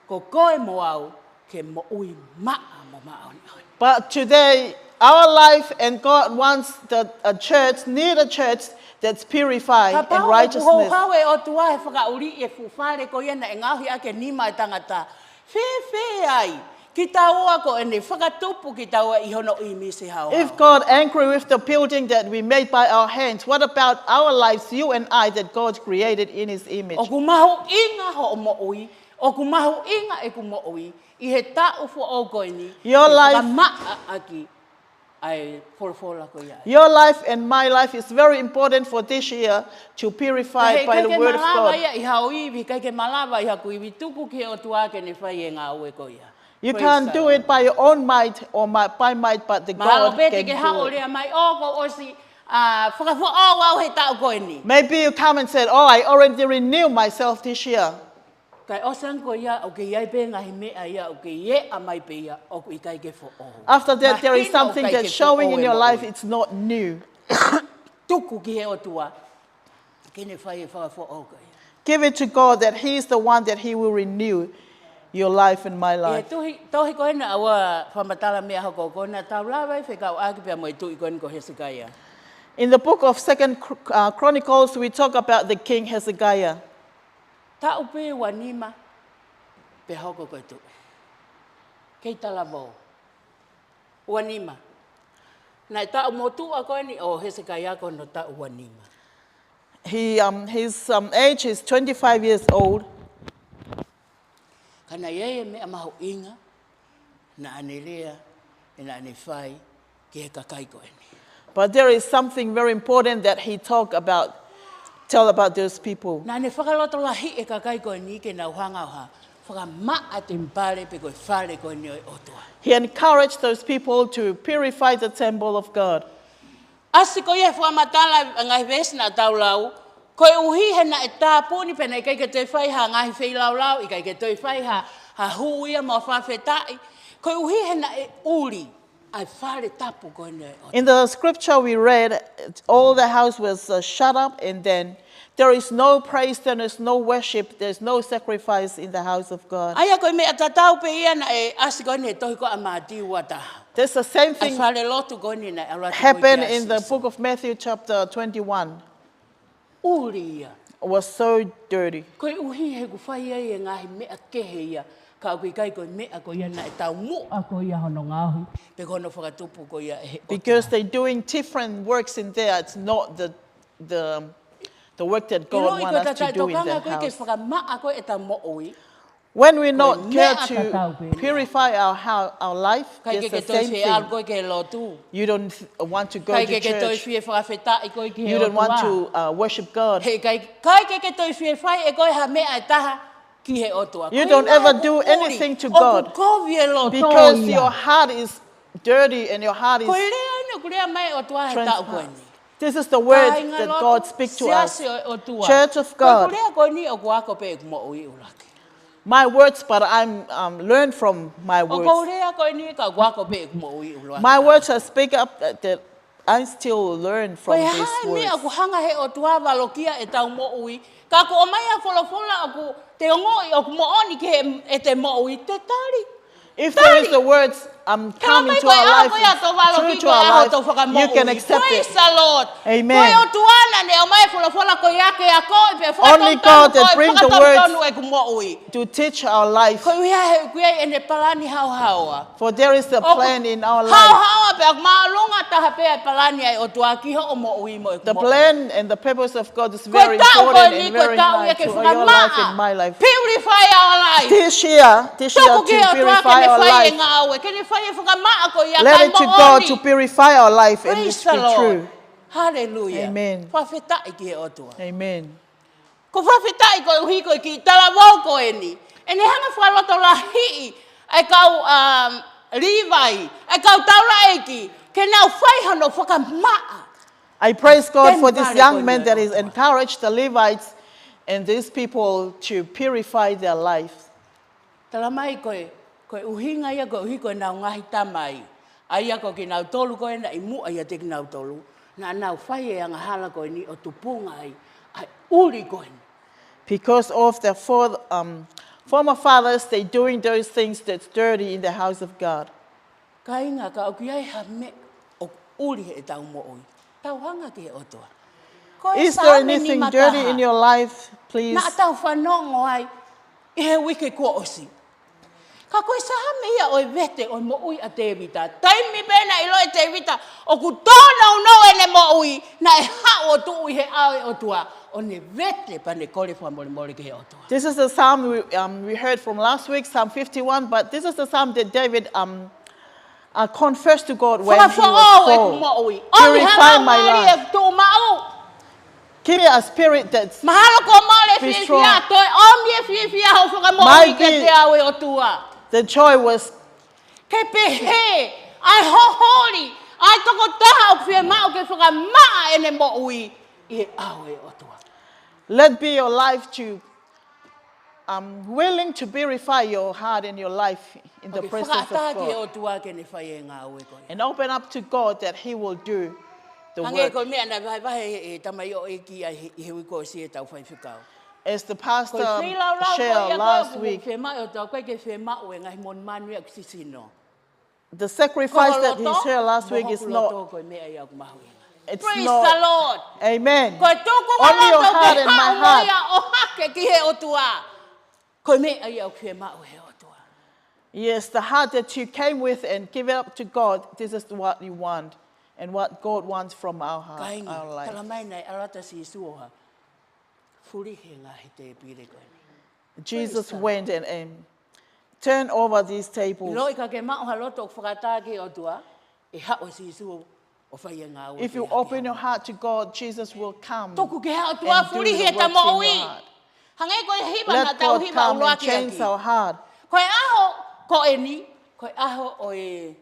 ko koe mo au, ke moʻui maʻa mo māʻoniʻoni. But today, our life and God wants the, a church, need a church that's purified in righteousness. Kapau ʻoku houhau e ʻOtua he fakaʻuliʻi e fuʻu fale ko ia naʻe ngaohi ʻaki e nima e tangata, fēfē ai kitaua ko ʻene fakatupu kitaua ʻi hono ʻīmisi haohaoa? If God angry with the building that we made by our hands, what about our lives, you and I, that God created in his image? ʻOku mahuʻinga hoʻo moʻui, ʻoku mahuʻinga ʻeku moʻui, ʻi he taʻu foʻou ko eni, your life, ke fakamaʻa ʻaki ʻa e folofola ko ia. Your life and my life is very important for this year to purify by the word of God. He ʻikai ke malava ia ʻi haʻo ivi, he ʻikai ke malava ʻi haku ivi, tuku ki he ʻOtua ke ne fai e ngāue ko ia. You can't do it by your own might or my, by might, but the God can do it. Mahalo pē te ke haʻu ʻo lea mai, ʻo, kuo ʻosi, ʻa, fakafoʻou au he taʻu ko eni. Maybe you come and said, oh, I already renew myself this year. Kae ʻosi ange ko ia, ʻoku ʻi ai pē ngaahi meʻa ia, ʻoku ʻi ai mai pē ia, ʻoku ʻikai ke foʻou. After that, there is something that's showing in your life, it's not new. Tuku ki he ʻOtua ke ne fai e fakafoʻou ko ia. Give it to God that He is the one that He will renew your life and my life. ʻI he tohi, tohi ko ena ʻoku fakamatala meʻa hoko ko ena, tau lave ai fekauʻaki pea mo e tuʻi ko ena ko Hesekaia. In the book of Second Chro- uh, Chronicles, we talk about the king Hezekiah. Taʻu pē ua nima pea hoko ko e tuʻi. Kei talavou. Ua nima. Naʻe taʻu motuʻa ko eni ʻo Hesekaia ko hono taʻu ua nima. He, um, his um, age is twenty-five years old. Ka naʻe ʻi ai e meʻa mahuʻinga naʻa ne lea, ʻe naʻa ne fai ki he kakai ko eni. But there is something very important that he talked about, tell about those people. Naʻa ne fakalotolahiʻi e kakai ko eni ke nau hanga ʻo fakamaʻa e temipale pe ko e fale ko eni ʻo e ʻOtua. He encouraged those people to purify the temple of God. ʻAsi ko ia he fakamatala ʻa e ngaahi veesi naʻa tau lau, koeʻuhi he naʻe tāpuni pea naʻe ʻikai ke toe fai ha ngaahi feilaulau, ʻikai ke toe fai ha, ha hū ia mo e fakafetaʻi, koeʻuhi he naʻe ʻuli ʻa e fale tapu ko eni ʻo e ʻOtua. In the scripture we read, all the house was uh, shut up, and then there is no praise, there is no worship, there is no sacrifice in the house of God. ʻA ia ko e meʻa tatau pē ia naʻe ʻasi ko eni he tohi ko ia ʻa Mātiu ua taha. That's the same thing happened in the book of Matthew chapter twenty-one. ʻUli ia. It was so dirty. Koeʻuhi he ʻoku fai ai e ngaahi meʻa kehe ia, ka ʻoku ʻikai ko e meʻa ko ia naʻe taumuʻa ko ia hono ngaohi, pe ko hono fakatupu ko ia ʻe he ʻOtua. Because they're doing different works in there, it's not the, the, the work that God wants us to do in the house. ʻIloʻi ko e taʻetokanga ko ē ke fakamaʻa ko ē ʻeta moʻui. When we not care to purify our, our life, it's the same thing. ʻIkai ke ke toe fie ʻalu ko ē ki he lotu. You don't want to go to church. ʻIkai ke ke toe fie fakafetaʻi ko ē ki he ʻOtua. You don't want to uh, worship God. He ʻikai, ʻikai ke ke toe fie fai ʻe koe ha meʻa ʻe taha ki he ʻOtua. You don't ever do anything to God. Ko e meʻa ʻoku ʻuli, ʻoku kovi e loto ia. Because your heart is dirty and your heart is transparent. Ko e lea eni ʻoku lea mai e ʻOtua he taʻu ko eni. This is the word that God speaks to us. Kāinga lotu, siasi ʻo e ʻOtua. Church of God. Ko ʻeku lea ko eni ʻoku ako pē ʻeku moʻui ʻuluaki. My words, but I'm um, learn from my words. Ko ʻeku lea ko eni ka ʻoku ako pē ʻeku moʻui ʻuluaki. My words, I speak up that, that I still learn from these words. Ko e hā e meʻa ʻoku hanga he ʻOtua ʻo valokiʻi ʻetau moʻui, ka ʻoku ʻomai ʻa e folofola ʻoku te ongoʻi ʻoku moʻoni ki heʻete moʻui, te tali. If there is the words um, come into our life, through to our life, you can accept it. Praise the Lord. Amen. Ko e ʻOtua naʻa ne ʻomai e folofola ko ia ke akoʻi pea fakatonutonu ko e, fakatonutonu ʻeku moʻui. Only God that bring the words to teach our life. Koeʻuhi he ʻoku ʻi ai ʻene palani haohaoa. For there is a plan in our life. Haohaoa pea māʻolunga taha pē ʻa e palani ʻa e ʻOtua ki hoʻo moʻui mo ʻeku moʻui. The plan and the purpose of God is very important and very high to your life and my life. Ko e taʻu ko eni ko e taʻu ia ke fakamaʻa. Purify our life. This year, this year to purify our life. Tuku ki he ʻOtua ke ne fai e ngāue, ke ne fai e fakamaʻa ko ia kae moʻoni. Let it to God to purify our life and it be true. Praise the Lord. Hallelujah. Amen. Fakafetaʻi ki he ʻOtua. Amen. Ko e fakafetaʻi koeʻuhi ko e kiʻi talavou ko eni. ʻEne hanga ʻo fakalotolahiʻi ʻa e kau um, Līvai, ʻa e kau taulaʻeiki, ke nau fai hono fakamaʻa. I praise God for this young man that has encouraged the Levites and these people to purify their life. Tala mai ko e, ko e ʻuhinga ia koeʻuhi ko ʻenau ngaahi tamai. ʻA ia ko kinautolu ko ē naʻe ʻi muʻa ʻiate kinautolu. Naʻa nau fai e angahala ko eni ʻo tupunga ai ʻa e ʻuli ko eni. Because of their for, um, former fathers, they doing those things that's dirty in the house of God. Kāinga, ka ʻoku ʻi ai ha meʻa ʻoku ʻuli heʻetau moʻui, tau hanga ki he ʻOtua. Is there anything dirty in your life, please? Ko e Saame nima taha naʻa tau fanongo ai ʻi he uike kuo ʻosi. Ka ko e Saame ia ʻo e vete ʻo e moʻui ʻa Tēvita. Taimi pē naʻe ʻiloʻi ʻe Tēvita ʻoku tōnounou ʻene moʻui, naʻe haʻu ʻo tuʻu ʻi he ʻao ʻo e ʻOtua ʻo ne vete pea ne kole fakamolemole ki he ʻOtua. This is the psalm we, um, we heard from last week, Psalm fifty-one, but this is the psalm that David um, I confess to God when he was full. Purify my life. Give me a spirit that's... Mahalo ko mole fiefia, toe ʻomi e fiefia ho fakamoʻui kiate au ʻe ʻOtua. The joy was... Ke pehē ʻa e holi ʻa e tokotaha ʻoku fiemaʻu ke fakamaʻa ʻene moʻui ʻi he ʻao ʻo e ʻOtua. Let be your life to, um, willing to purify your heart and your life in the presence of God. Ke fakaʻatā ki he ʻOtua ke ne fai e ngāue ko ia. And open up to God that he will do the work. Hangē ko e meʻa naʻe vahevahe ʻe he tamaioʻeiki ʻi he uike kuo ʻosi ʻetau faifekau. As the pastor shared last week, ko e feilaulau ko ia ko ē ʻoku fiemaʻu ʻe ʻOtua, ʻoku ʻikai ke fiemaʻu e ngaahi monumanu ia ʻoku sisino. The sacrifice that he shared last week is not, it's not. Ko ho loto, ko ho loto ko e meʻa ia ʻoku mahuʻinga. Praise the Lord. Amen. Ko e tuku ho loto ke haʻu mo ia ʻo hake ki he ʻOtua. Only your heart and my heart. Ko e meʻa ia ʻoku fiemaʻu ʻe he ʻOtua. Yes, the heart that you came with and give it up to God, this is what you want and what God wants from our heart, our life. Kāinga, talamai naʻe ʻalu atu ʻa Sīsū ʻo fulihi e ngaahi tēpile ko eni. Jesus went and, and turned over these tables. Praise the Lord. ʻIloʻi ka ke maʻu ha loto ʻoku fakaʻatā ki he ʻOtua, ʻe haʻu ʻa Sīsū ʻo fai e ngāue. If you open your heart to God, Jesus will come and do the works in your heart. Tuku ke haʻu ʻOtua ʻo fulihi ʻeta moʻui. Hangē ko e hiva naʻa tau hiva ʻuluaki ʻaki. Let God come and change our heart. Ko e ʻaho ko eni, ko e ʻaho ʻo e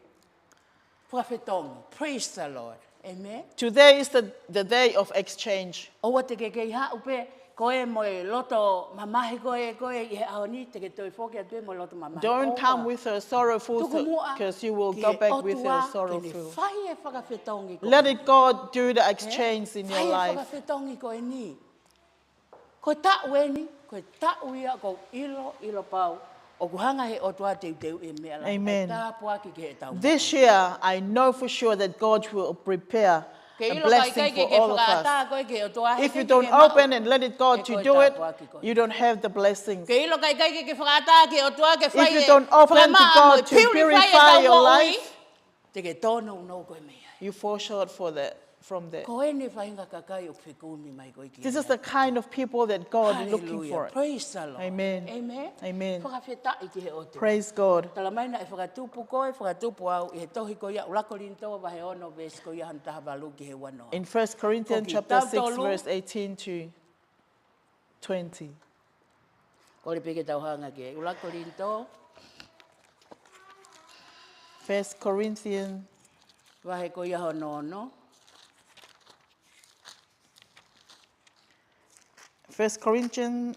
fakafetongi. Praise the Lord. Amen. Today is the, the day of exchange. ʻOua te ke kei haʻu pē koe mo e loto mamahi ko ē, ko ē ʻi he ʻaho ni, te ke toe foki atu pē mo e loto mamahi. Don't come with a sorrowful, 'cause you will go back with a sorrowful. Tuku muʻa ki he ʻOtua ke ne fai e fakafetongi ko ē. Let it, God do the exchange in your life. Fai e fakafetongi ko eni. Ko e taʻu eni, ko e taʻu ia ʻoku ou ʻilo, ʻilo pau ʻoku hanga he ʻOtua ʻo teuteuʻi e meʻa lahi. Amen. ʻA e tāpuaki ki heʻetau moʻui. This year, I know for sure that God will prepare a blessing for all of us. Ke ʻilo ka ʻikai ke ke fakaʻatā koe ki he ʻOtua, he ʻikai ke ke maʻu e ko e tāpuaki ko ē. If you don't open and let it, God to do it, you don't have the blessings. Ke ʻilo ka ʻikai ke ke fakaʻatā ki he ʻOtua ke fai e fakamaʻa mo e purify ʻetau moʻui. If you don't open to God to purify your life, te ke tōnounou koe mei ai. You fall short for that, from that. Ko eni e faʻahinga kakai ʻoku fekumi mai ko ē ki ai. This is the kind of people that God is looking for. Hallelujah. Praise the Lord. Amen. Amen. Amen. Fakafetaʻi ki he ʻOtua. Praise God. Talamai naʻe fakatupu koe, fakatupu au ʻi he tohi ko ia ʻUluaki Kolinitō vahe ono veesi ko ia hono taha valu ki he ua noa. In First Corinthians chapter six, verse eighteen to twenty. Ko e kole pē ke tau hanga ki ai. ʻUluaki Kolinitō. First Corinthians. Vahe ko ia hono ono. First Corinthians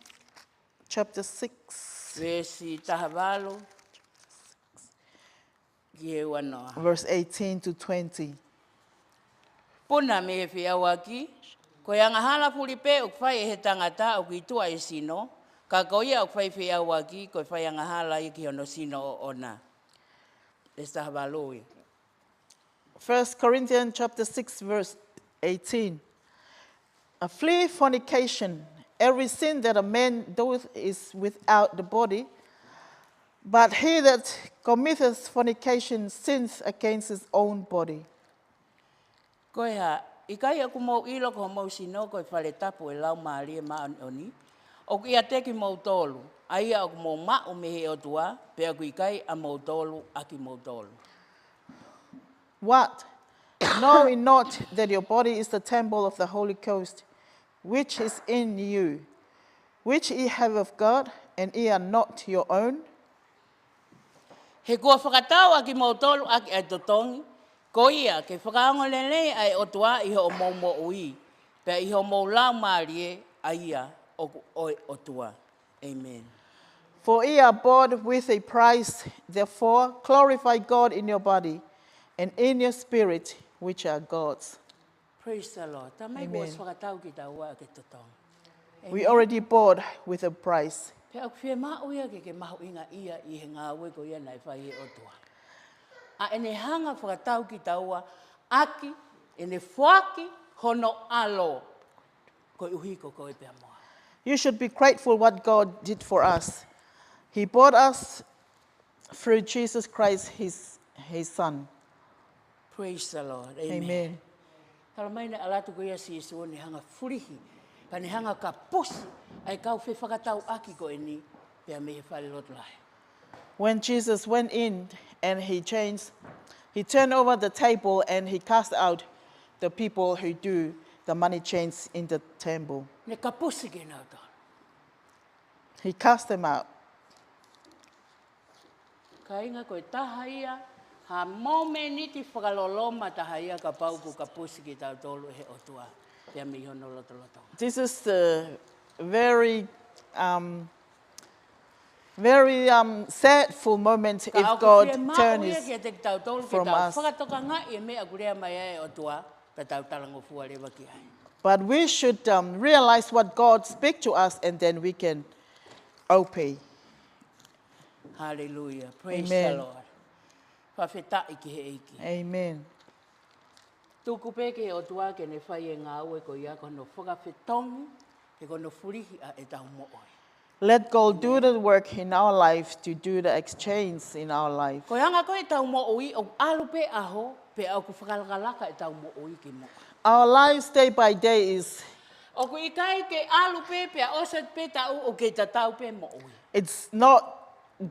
chapter six. Veesi taha valu ki he ua noa. Verse eighteen to twenty. Puna mei he feʻauaki, ko e angahala fuli pē ʻoku fai ʻe he tangata ʻoku ʻi tuʻa ʻi he sino, ka ko ia ʻoku fai feʻauaki, ko e fai angahala ia ki hono sino ʻoʻona. Veesi taha valu ia. First Corinthians chapter six, verse eighteen. Uh, flee fornication. Every sin that a man doeth is without the body, but he that committeth fornication sins against his own body. Ko e hā, ʻikai ʻoku mou ʻilo ko homou sino ko e fale tapu ʻo e Laumālie Māʻoniʻoni, ʻoku ʻiate kimoutolu, ʻa ia ʻoku mou maʻu mei he ʻOtua, pea ʻoku ʻikai ʻamoutolu ʻa kimoutolu. What? Know ye not that your body is the temple of the Holy Ghost, which is in you, which ye have of God, and ye are not your own? He kuo fakatau ʻa kimoutolu ʻaki ʻa e totongi, ko ia ke fakaongo lelei ʻa e ʻOtua ʻi hoʻomou moʻui, pea ʻi homou laumālie, ʻa ia ʻoku ʻo e ʻOtua. Amen. For ye are bought with a price, therefore glorify God in your body and in your spirit, which are God's. Praise the Lord. Tamai, kuo ʻosi fakatau kitaua ʻaki e totongi. Amen. We already bought with a price. Pea ʻoku fiemaʻu ia ke ke mahuʻingaʻia ʻi he ngāue ko ia naʻe fai ʻe he ʻOtua. ʻA ʻene hanga fakatau kitaua ʻaki ʻene foaki hono ʻAlo koeʻuhi ko koe pea mo au. You should be grateful what God did for us. He bought us through Jesus Christ, his, his Son. Praise the Lord. Amen. Amen. Talamai naʻe ʻalu atu ko ia ʻa Sīsū ʻo ne hanga fulihi, pea ne hanga kapusi ʻa e kau fefakatauʻaki ko eni pea mei he fale lotu lahi. When Jesus went in and he changed He turned over the table and he cast out the people who do the money changers in the temple. Ne kapusi kinautolu. He cast them out. Kāinga, ko e taha ia ha momeniti fakaloloma taha ia kapau ʻoku kapusi kitautolu ʻe he ʻOtua pea mei hono lotolotonga. This is the very, um, very um, sadful moment if God turns from us. Fakatokangaʻi e meʻa ʻoku lea mai ai e ʻOtua, pea tau talangofua leva ki ai. But we should um, realize what God speaks to us and then we can obey. Hallelujah. Praise Amen. The Lord. Fakafetaʻi ki he ʻEiki. Amen. Tuku pē ki he ʻOtua ke ne fai e ngāue ko ia ko hono fakafetongi, he ko hono fulihi ʻa ʻetau moʻui. Let God do the work in our life to do the exchange in our life. Ko e anga ko ē ʻetau moʻui ʻoku ʻalu pē ʻaho, pea ʻoku fakalakalaka ʻetau moʻui ki muʻa. Our lives day by day is ʻOku ʻikai ke ʻalu pē, pea ʻosi pē taʻu ʻoku kei tatau pē moʻui. It's not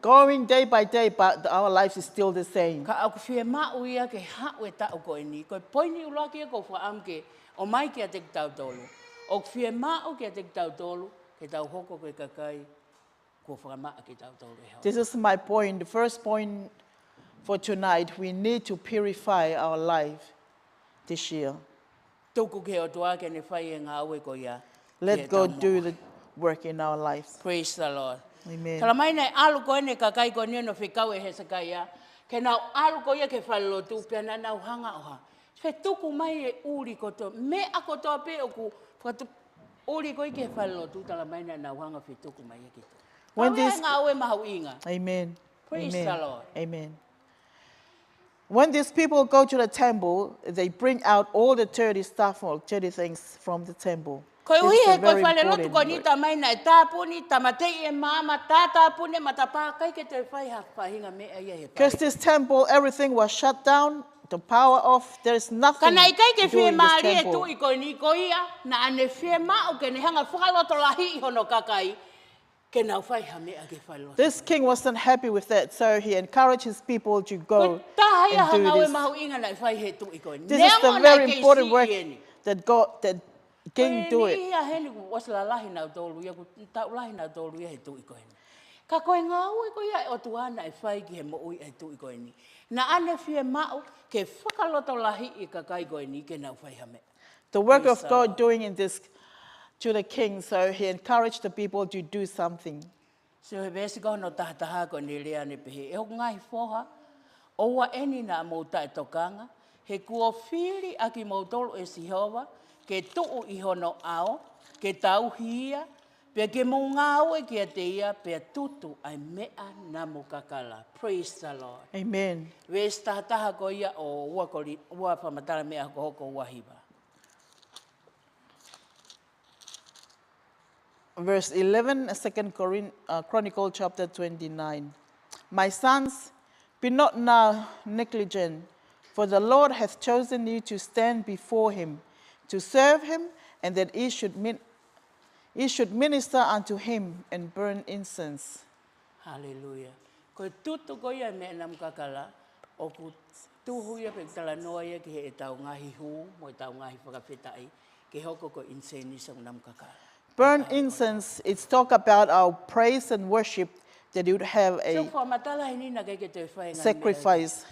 going day by day, but our life is still the same. Ka ʻoku fiemaʻu ia ke haʻu e taʻu ko eni. Ko e poini ʻuluaki ia ʻoku ou fakaʻamu ke ʻomai kiate kitautolu. ʻOku fiemaʻu kiate kitautolu ke tau hoko ko e kakai kuo fakamaʻa kitautolu ʻe he ʻOtua. This is my point. The first point for tonight, we need to purify our life this year. Tuku ki he ʻOtua ke ne fai e ngāue ko ia. Let God do the work in our life. Praise the Lord. Amen. Tala mai naʻe ʻalu ko eni e kakai ko eni ʻo nau fekau ʻe Hesekaia ke nau ʻalu ko ia ki he falelotu pea naʻa nau hanga ʻo hā, fetuku mai e ʻuli kotoa, meʻa kotoa pē ʻoku fakatu ʻuli ko ia ki he falelotu, tala mai naʻa nau hanga fetuku mai ia ki tuʻa. Ko e ngāue mahuʻinga. Amen. Praise the Lord. Amen. When these people go to the temple, they bring out all the dirty stuff or dirty things from the temple. Koeʻuhi he ko e falelotu ko eni, tala mai naʻe tāpuni, tāmateʻi e maama, tātāpuni e matapā, ʻikai ke toe fai ha faʻahinga meʻa ia he fale. Because this temple, everything was shut down, the power off, there is nothing doing in this temple. Ka naʻe ʻikai ke fiemālie e tuʻi ko eni, ko ia naʻa ne fiemaʻu ke ne hanga fakalotolahiʻi hono kakai ke nau fai ha meʻa ki he falelotu. This king wasn't happy with that, so he encouraged his people to go and do this. Ko e taha ia ha ngāue mahuʻinga naʻe fai he tuʻi ko eni. This is the very important work that God, that king do it. Ko e niʻihi ia heni kuo ʻosi lalahi nautolu ia, kuo taʻu lahi nautolu ia he tuʻi ko eni. Ka ko e ngāue ko ia ʻa e ʻOtua naʻe fai ki he moʻui ʻa e tuʻi ko eni. Naʻa ne fiemaʻu ke fakalotolahiʻi e kakai ko eni ke nau fai ha meʻa. The work of God doing in this to the king, so he encouraged the people to do something. Sio he veesi ko hono tahataha, ko ʻene lea ʻo ne pehē, ʻE hoku ngaahi foha, ʻoua eni naʻa mou taʻetokanga, he kuo fili ʻa kimoutolu ʻe Sihova ke tuʻu ʻi hono ʻao, ke tauhi ia, pea ke mou ngāue kiate ia, pea tutu ʻa e meʻa namu kakala. Praise the Lord. Amen. Veesi tahataha ko ia ʻo ua Koli-, ua Fakamatala Meʻa Hokohoko ua hiva. Verse eleven, Second Corin-, uh, Chronicle chapter twenty-nine. My sons, be not now negligent, for the Lord hath chosen you to stand before him, to serve him, and that ye should min-, ye should minister unto him and burn incense. Haleluia. Ko e tutu ko ia e meʻa namu kakala, ʻoku tuhu ia pe talanoa ia ki heʻetau ngaahi hū, mo ʻetau ngaahi fakafetaʻi, ke hoko ko e ʻinisēnisi ʻoku namu kakala. Burn incense, it's talk about our praise and worship that you would have a sacrifice. Sio fakamatala heni naʻe ʻikai ke toe fai e ngaahi meʻa.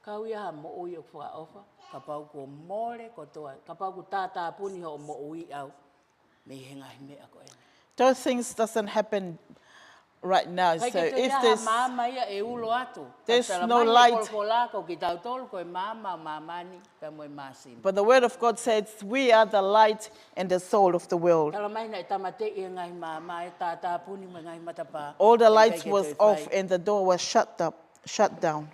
Kau ia ha moʻui ʻoku fakaʻofa, kapau kuo mole kotoa, kapau kuo tātāpuni hoʻo moʻui ʻau mei he ngaahi meʻa ko eni. Those things doesn't happen right now. So if there's, ʻikai ke toe ʻi ai ha maama ia ʻe ulo atu. There's no light. Ka tala mai he folofola ko kitautolu ko e maama ʻo māmani pea mo e māsina. But the word of God says we are the light and the salt of the world. Tala mai naʻe tāmateʻi e ngaahi maama, ʻe tātāpuni mo e ngaahi matapā. All the lights was off and the door was shut up. Shut down.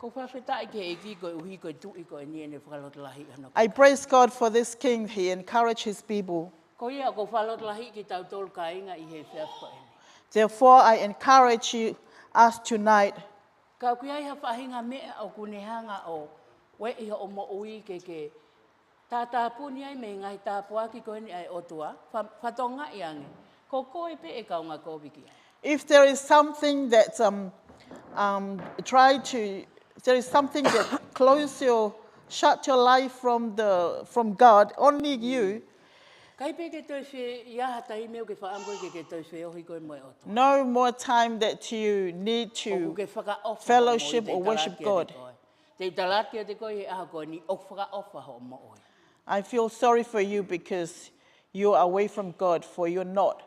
ʻOku ou fakafetaʻi ki he ʻEiki koeʻuhi ko e tuʻi ko eni ʻene fakalotolahiʻi hono kakai. I praise God for this king. He encouraged his people. Ko ia ʻoku ou fakalotolahiʻi kitautolu kāinga ʻi he efiafi ko eni. Therefore, I encourage you, us tonight. Ka ʻoku ʻi ai ha faʻahinga meʻa ʻoku ne hanga ʻo ueʻi hoʻo moʻui ke ke tātāpuni ai mei he ngaahi tāpuaki ko eni ʻa e ʻOtua, fa-, fakatokangaʻi ange, ko koe pē ʻe kaungā kovi ki ai. If there is something that um, um, try to, there is something that close your, shut your life from the, from God, only you. ʻIkai pē ke toe fie, ʻi ai ha taimi ʻoku ke fakaʻamu koe ke ke toe feohi koe mo e ʻOtua. No more time that you need to fellowship or worship God. Te u tala atu kiate koe he ʻaho ko eni ʻoku fakaʻofa hoʻo moʻui. I feel sorry for you because you are away from God, for you're not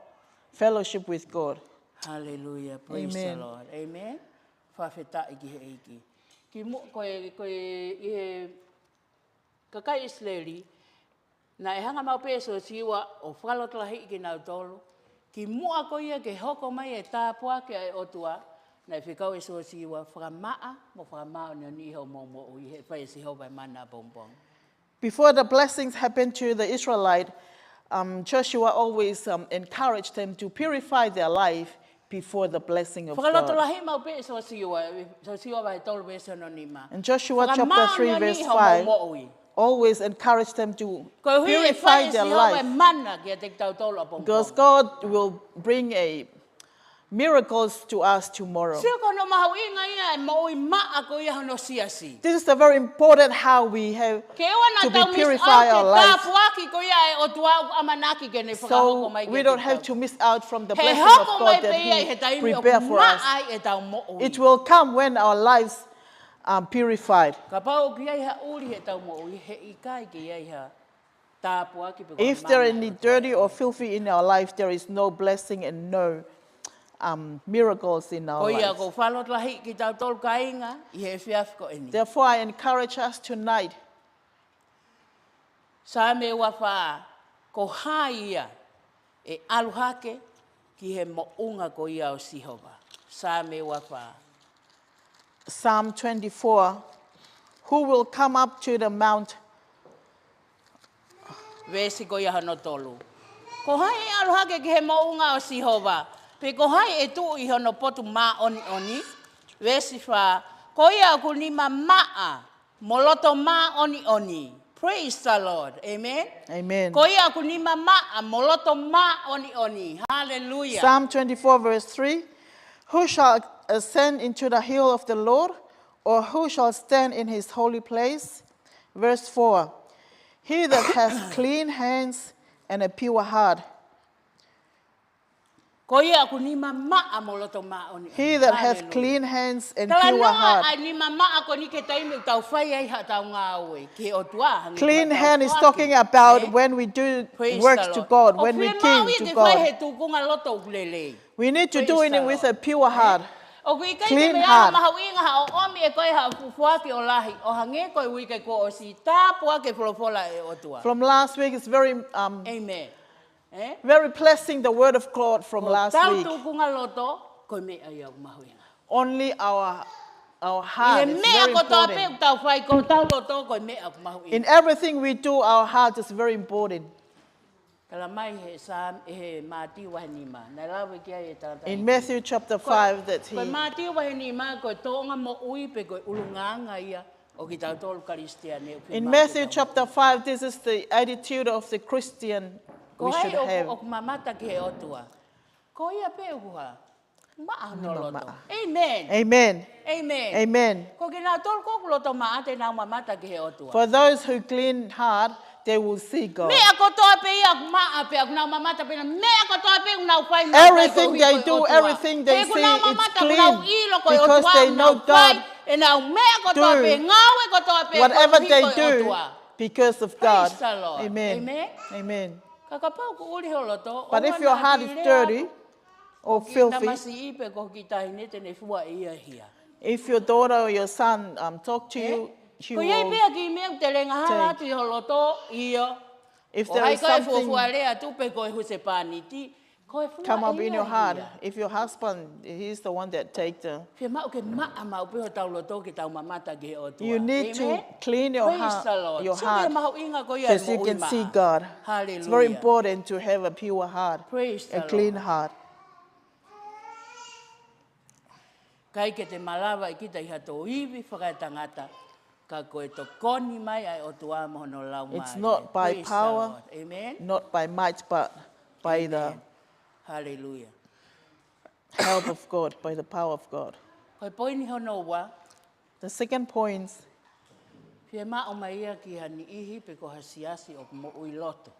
fellowship with God. Hallelujah. Praise the Lord. Amen. Fakafetaʻi ki he ʻEiki. Kimuʻa ko e, ko e, ʻi he kakai ʻIsileli, naʻe hanga maʻu pē ʻe Siosiua ʻo fakalotolahiʻi kinautolu. Kimuʻa ko ia ke hoko mai e tāpuaki ʻa e ʻOtua, naʻe fekau ʻe Siosiua fakamaʻa mo fakamāʻoniʻoni hoʻomou moʻui he ʻe fai ʻe Sihova e mana ʻapongipongi. Before the blessings happened to the Israelite, um, Joshua always, um, encouraged them to purify their life before the blessing of God. Fakalotolahi maʻu pē ʻe Siosiua, Siosiua vahe tolu veesi hono nima. In Joshua chapter three, verse five, fakamāʻoniʻoni hoʻomou moʻui. Always encourage them to purify their life. Koeʻuhi ʻe fai ʻe Sihova e mana kiate kitautolu ʻapongipongi. Because God will bring a miracles to us tomorrow. Sio ko hono mahuʻinga ia e moʻui maʻa ko ia hono siasi. This is a very important how we have to be purified our lives. Ke ʻoua naʻa tau miss out ki he tāpuaki ko ia ʻa e ʻOtua ʻoku ʻamanaki ke ne fakahoko mai kiate kitautolu. So we don't have to miss out from the blessing of God that He prepare for us. He hoko mai pē ia ʻi he taimi ʻoku maʻa ai ʻetau moʻui. It will come when our lives are purified. Kapau ʻoku ʻi ai ha ʻuli heʻetau moʻui, heʻikai ke ʻi ai ha tāpuaki pe ko ha mana ʻa e ʻOtua. If there are any dirty or filthy in our life, there is no blessing and no, um, miracles in our lives. Ko ia ʻoku ou fakalotolahiʻi kitautolu kāinga ʻi he efiafi ko eni. Therefore, I encourage us tonight. Saame ua fā, ko hai ia ʻe ʻalu hake ki he moʻunga ko ia ʻo Sihova. Saame ua fā. Psalm twenty-four, who will come up to the mount? Veesi ko ia hono tolu. Ko hai ʻe ʻalu hake ki he moʻunga ʻo Sihova, pe ko hai ʻe tuʻu ʻi hono potu māʻoniʻoni? Veesi fā, ko ia ʻoku nima maʻa mo loto māʻoniʻoni. Praise the Lord. Amen. Amen. Ko ia ʻoku nima maʻa mo loto māʻoniʻoni. Hallelujah. Psalm twenty-four, verse three. Who shall ascend into the hill of the Lord, or who shall stand in his holy place? Verse four. He that has clean hands and a pure heart. Ko ia ʻoku nima maʻa mo loto māʻoniʻoni. He that has clean hands and pure heart. Hallelujah. Talanoa ʻa e nima maʻa ko eni ki he taimi ʻoku tau fai ai haʻatau ngāue ki he ʻOtua, hangē ko ʻetau foaki. Clean hand is talking about when we do works to God, when we give to God. Praise the Lord. ʻOku fiemaʻu ia ke fai he tūkunga loto ʻoku lelei. We need to do it with a pure heart. Praise the Lord. Eh? ʻOku ʻikai ke meʻa mahuʻinga haʻo ʻomi ʻe koe haʻo fuʻu foaki ʻo lahi, ʻo hangē ko e uike kuo ʻosi, tāpuaki e folofola ʻa e ʻOtua. Clean heart. From last week is very, um, Amen. Eh? Very blessing the word of God from last week. Ko hotau tūkunga loto, ko e meʻa ia ʻoku mahuʻinga. Only our, our heart is very important. ʻI he meʻa kotoa pē ʻoku tau fai, ko hotau loto, ko e meʻa ʻoku mahuʻinga. In everything we do, our heart is very important. Tala mai he Saame, he Mātiu vahe nima, naʻe lave ki ai e tangataʻeiki. In Matthew chapter five, that he Ko e Mātiu vahe nima, ko e tōʻonga moʻui pe ko e ʻulungaanga ia ʻo kitautolu Kalisitiane ʻoku fiemaʻu ke tau moʻui. In Matthew chapter five, this is the attitude of the Christian we should have. Ko hai ʻoku, ʻoku mamata ki he ʻOtua? Ko ia pē ʻoku hā? Maʻa hono loto. Nima maʻa. Amen. Amen. Amen. Amen. Ko kinautolu ʻoku loto maʻa te nau mamata ki he ʻOtua. For those who clean heart, they will see God. Meʻa kotoa pē ia ʻoku maʻa pē ʻoku nau mamata pē, meʻa kotoa pē ʻoku nau fai, nau fai koeʻuhi ko e ʻOtua. Everything they do, everything they see, it's clean because they know God. He ʻoku nau mamata ʻoku nau ʻilo ko e ʻOtua ʻoku nau fai ʻenau meʻa kotoa pē, ngāue kotoa pē, koeʻuhi ko e ʻOtua. Do whatever they do because of God. Praise the Lord. Amen. Amen. Amen. Ka kapau ʻoku ʻuli ho loto, ʻoua naʻa ke lea atu. But if your heart is dirty or filthy, ko ho kiʻi tamasiʻi pe ko ho kiʻi taʻahine te ne fua ʻe ia e hia. If your daughter or your son, um, talk to you, she will take. Eh? Ko ia pē ha kiʻi meʻa ʻoku te lea angahala atu ʻi ho loto, ʻio. If there is something ʻo hai ko e fuofua lea atu pe ko e husepāniti, ko e fua ʻe ia e hia. Come up in your heart. If your husband, he is the one that take the Fiemaʻu ke maʻa maʻu pē hotau loto ke tau mamata ki he ʻOtua. Amen? You need to clean your heart, your heart, Praise the Lord. Sio ki he mahuʻinga ko ia e moʻui maʻa. 'Cause you can see God. Hallelujah. It's very important to have a pure heart, a clean heart. Praise the Lord. ʻIkai ke te malava ʻe kita ʻi ha tō ivi fakaetangata, ka ko e tokoni mai ʻa e ʻOtua mo hono Laumālie. It's not by power, Praise the Lord. Amen? Not by might, but by the Amen. Hallelujah. Help of God, by the power of God. Ko e poini hono ua, The second point, fiemaʻu mai ia ki ha niʻihi pe ko ha siasi ʻoku moʻui lotu.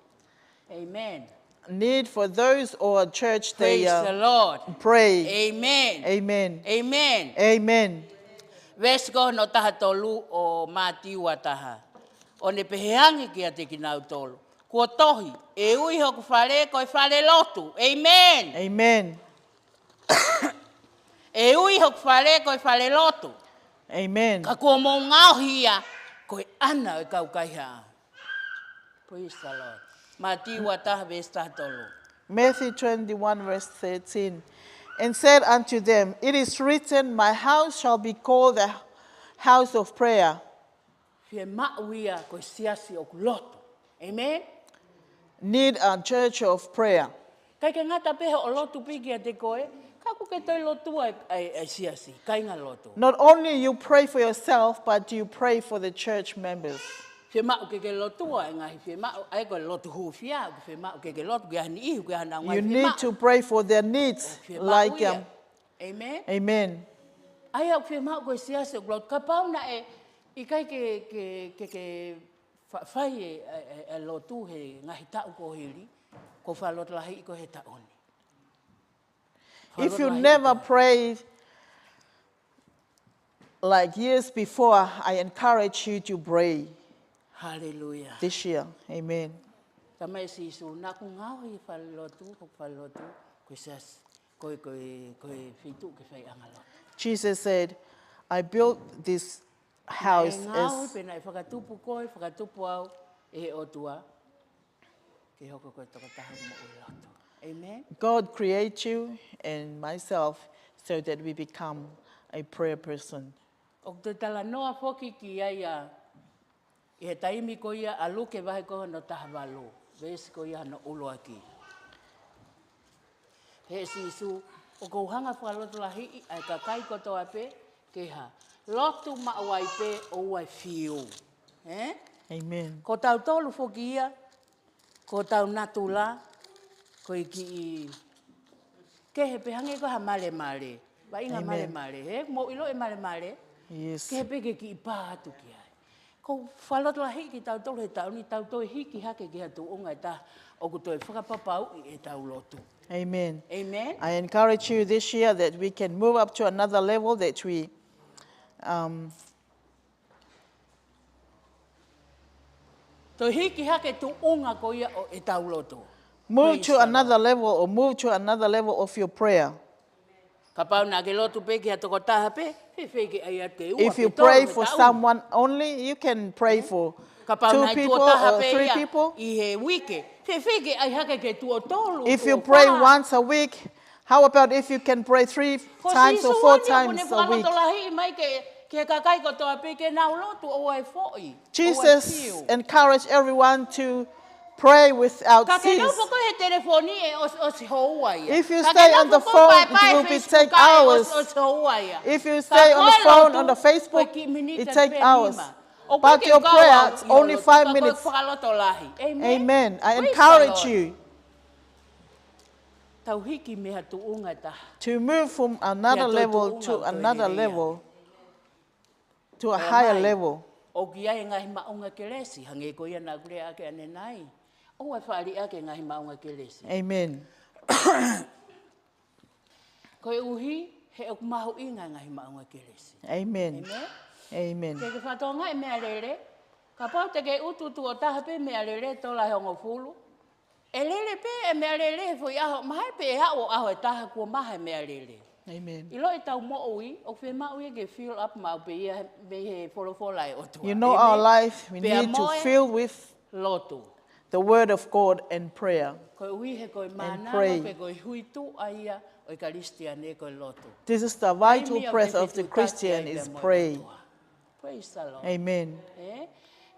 Amen. Need for those or a church they Praise the uh, Lord. Pray. Amen. Amen. Amen. Amen. Veesi ko hono taha tolu ʻo Mātiu ua taha. ʻO ne pehē ange kiate kinautolu, kuo tohi, ʻe ui hoku fale ko e fale lotu. Amen. Amen. ʻE ui hoku fale ko e fale lotu. Amen. Ka kuo mou ngaohi ia ko e ʻana ʻo e kau kaihaʻa. Praise the Lord. Mātiu ua taha veesi taha tolu. Matthew twenty-one, verse thirteen. And said unto them, It is written, My house shall be called a house of prayer. Fiemaʻu ia ko e siasi ʻoku lotu. Amen. Need a church of prayer. ʻIkai ke ngata pē hoʻo lotu pē kiate koe, ka ʻoku ke toe lotua e, e, e siasi, kāinga lotu. Not only you pray for yourself, but you pray for the church members. Fiemaʻu ke ke lotua e ngaahi fiemaʻu, ʻa ia ko e lotu hūfia, ʻoku fiemaʻu ke ke lotu, ke ha niʻihi, ke ha ngaahi You need fiemaʻu. to pray for their needs. Fiemaʻu Like ia. um, Amen. Amen. ʻA ia ʻoku fiemaʻu ko e siasi ʻoku lotu, kapau naʻe ʻikai ke, ke, ke, ke fa-, fai e, e, e, e lotu he ngaahi taʻu kuo hili, ko e fakalotolahiʻi koe he taʻu ni. If you Fakalotolahiʻi never koe. prayed like years before, I encourage you to pray Hallelujah. This year. Amen. Tamai Sīsū, naʻa ku ngaohi fale lotu, ko e fale lotu, ko e siasi, ko e, ko e, ko e feituʻu ke faiʻanga lotu. Jesus said, I built this house Naʻe ngaohi as pe naʻe fakatupu koe, fakatupu au, ʻe he ʻOtua, ke hoko ko e tokotaha moʻui lotu. Amen. God create you and myself so that we become a prayer person. ʻOku te talanoa foki ki ai ʻa, ʻi he taimi ko ia ʻa Luke vahe ko hono taha valu, veesi ko ia hono ʻuluaki. He Sīsū, ʻoku ou hanga fakalotolahiʻi ʻa e kakai kotoa pē, ke ha lotu maʻu ai pē ʻoua ʻe fiu. Eh? Amen. Ko tautolu foki ia, ko tau natula, ko e kiʻi kehe pē hangē ko ha malemale. Vaʻinga Amen. Malemale, he? Mou ʻilo e malemale? Yes. Kehe pē ke kiʻi pā atu ki ai. Ko e fakalotolahiʻi kitautolu he taʻu ni, tau toe hiki hake ki ha tuʻunga ʻe taha ʻoku toe fakapapauʻi ʻetau lotu. Amen. Amen. I encourage you this year that we can move up to another level that we um, Toe hiki hake tuʻunga ko ia ʻo ʻetau lotu. move Praise to the another Lord. Level or move to another level of your prayer. Kapau naʻa ke lotu pē ki ha tokotaha pē, fēfē ke ʻai atu ke ua, If you ke tolu, pray ke for taʻu. Someone only, you can pray for Kapau two naʻe people tuʻo taha or pē three ia People. ʻi he uike, fēfē ke ʻai hake ke tuʻo tolu, If tuʻo you pray fā. Once a week, how about if you can pray three Ko times or Sīsū four eni ʻoku ne times a week? Fakalotolahiʻi mai ke, ke kakai kotoa pē ke nau lotu ʻoua ʻe foʻi. ʻOua ʻe Jesus fiu. Encouraged everyone to pray without Ka ke nau cease. Foʻi he telefoni ʻe ʻosi, ʻosi houa ia. If you Ka ke stay nau on the foʻi phone, pae it pae will be Facebook take ʻe ʻosi, hours. ʻOsi houa ia. If you Ka stay on the ko e phone lotu, on the Facebook, ko e kiʻi miniti it pē take nima. Hours. ʻOku But ke your kau prayer, au it's ʻi only lotu, five ka ko e minutes. Fakalotolahi. Amen. Amen. I Praise the encourage Lord. You. Tau hiki mei ha tuʻunga ʻe taha. To move from another Ia, tau level tuʻunga to ʻo another lelei. Level, to a Tau higher mai. Level. ʻOku ʻi ai e ngaahi maʻunga kelesi, hangē ko ia naʻa ku lea ʻaki ʻanenai. ʻOua ʻe faʻa liʻaki e ngaahi maʻunga kelesi. Amen. Koeʻuhi, he ʻoku mahuʻinga e ngaahi maʻunga kelesi. Amen. Amen. Amen. Ke ke fakatokangaʻi e meʻalele, kapau te ke ʻutu tuʻo taha pē meʻalele tola ʻe hongofulu. ʻE lele pē e meʻalele he foʻi ʻaho, mahalo pē ʻe aʻu ʻo ʻaho ʻe taha kuo maha e meʻalele. Amen. ʻIlo ʻetau moʻui, ʻoku fiemaʻu ia ke fill up maʻu pē ia mei he folofola ʻa e ʻOtua. You know Amen. Our life, we Pea need to mo e fill with lotu. The Word of God and prayer. Koeʻuhi he ko e mānava Pray. Pe ko e huituʻa ia ʻo e Kalisitiane ko e lotu. This is the vital Taimi ʻoku breath ke of the fetutaki Christian ai is pea mo e pray. ʻOtua. Praise the Lord. Amen. Eh?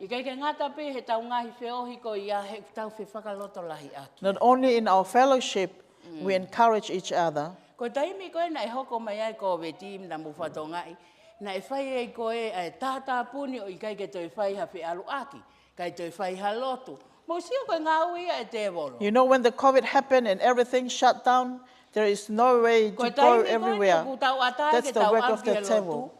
ʻIkai ke ngata pē he tau ngaahi feohi ko ia he tau fefakalotolahiʻaki. Not only in our fellowship, we encourage each other. Ko e taimi ko ē naʻe hoko mai ai ko e veti naʻa mou fakatokangaʻi, naʻe fai ai ko ē ʻa e tātāpuni ʻo ʻikai ke toe fai ha feʻaluʻaki, ʻikai toe fai ha lotu. Mou sio ko e ngāue ia ʻa e tēvolo. You know, when the COVID happened and everything shut down, There is no way to go everywhere. That's the work of the devil.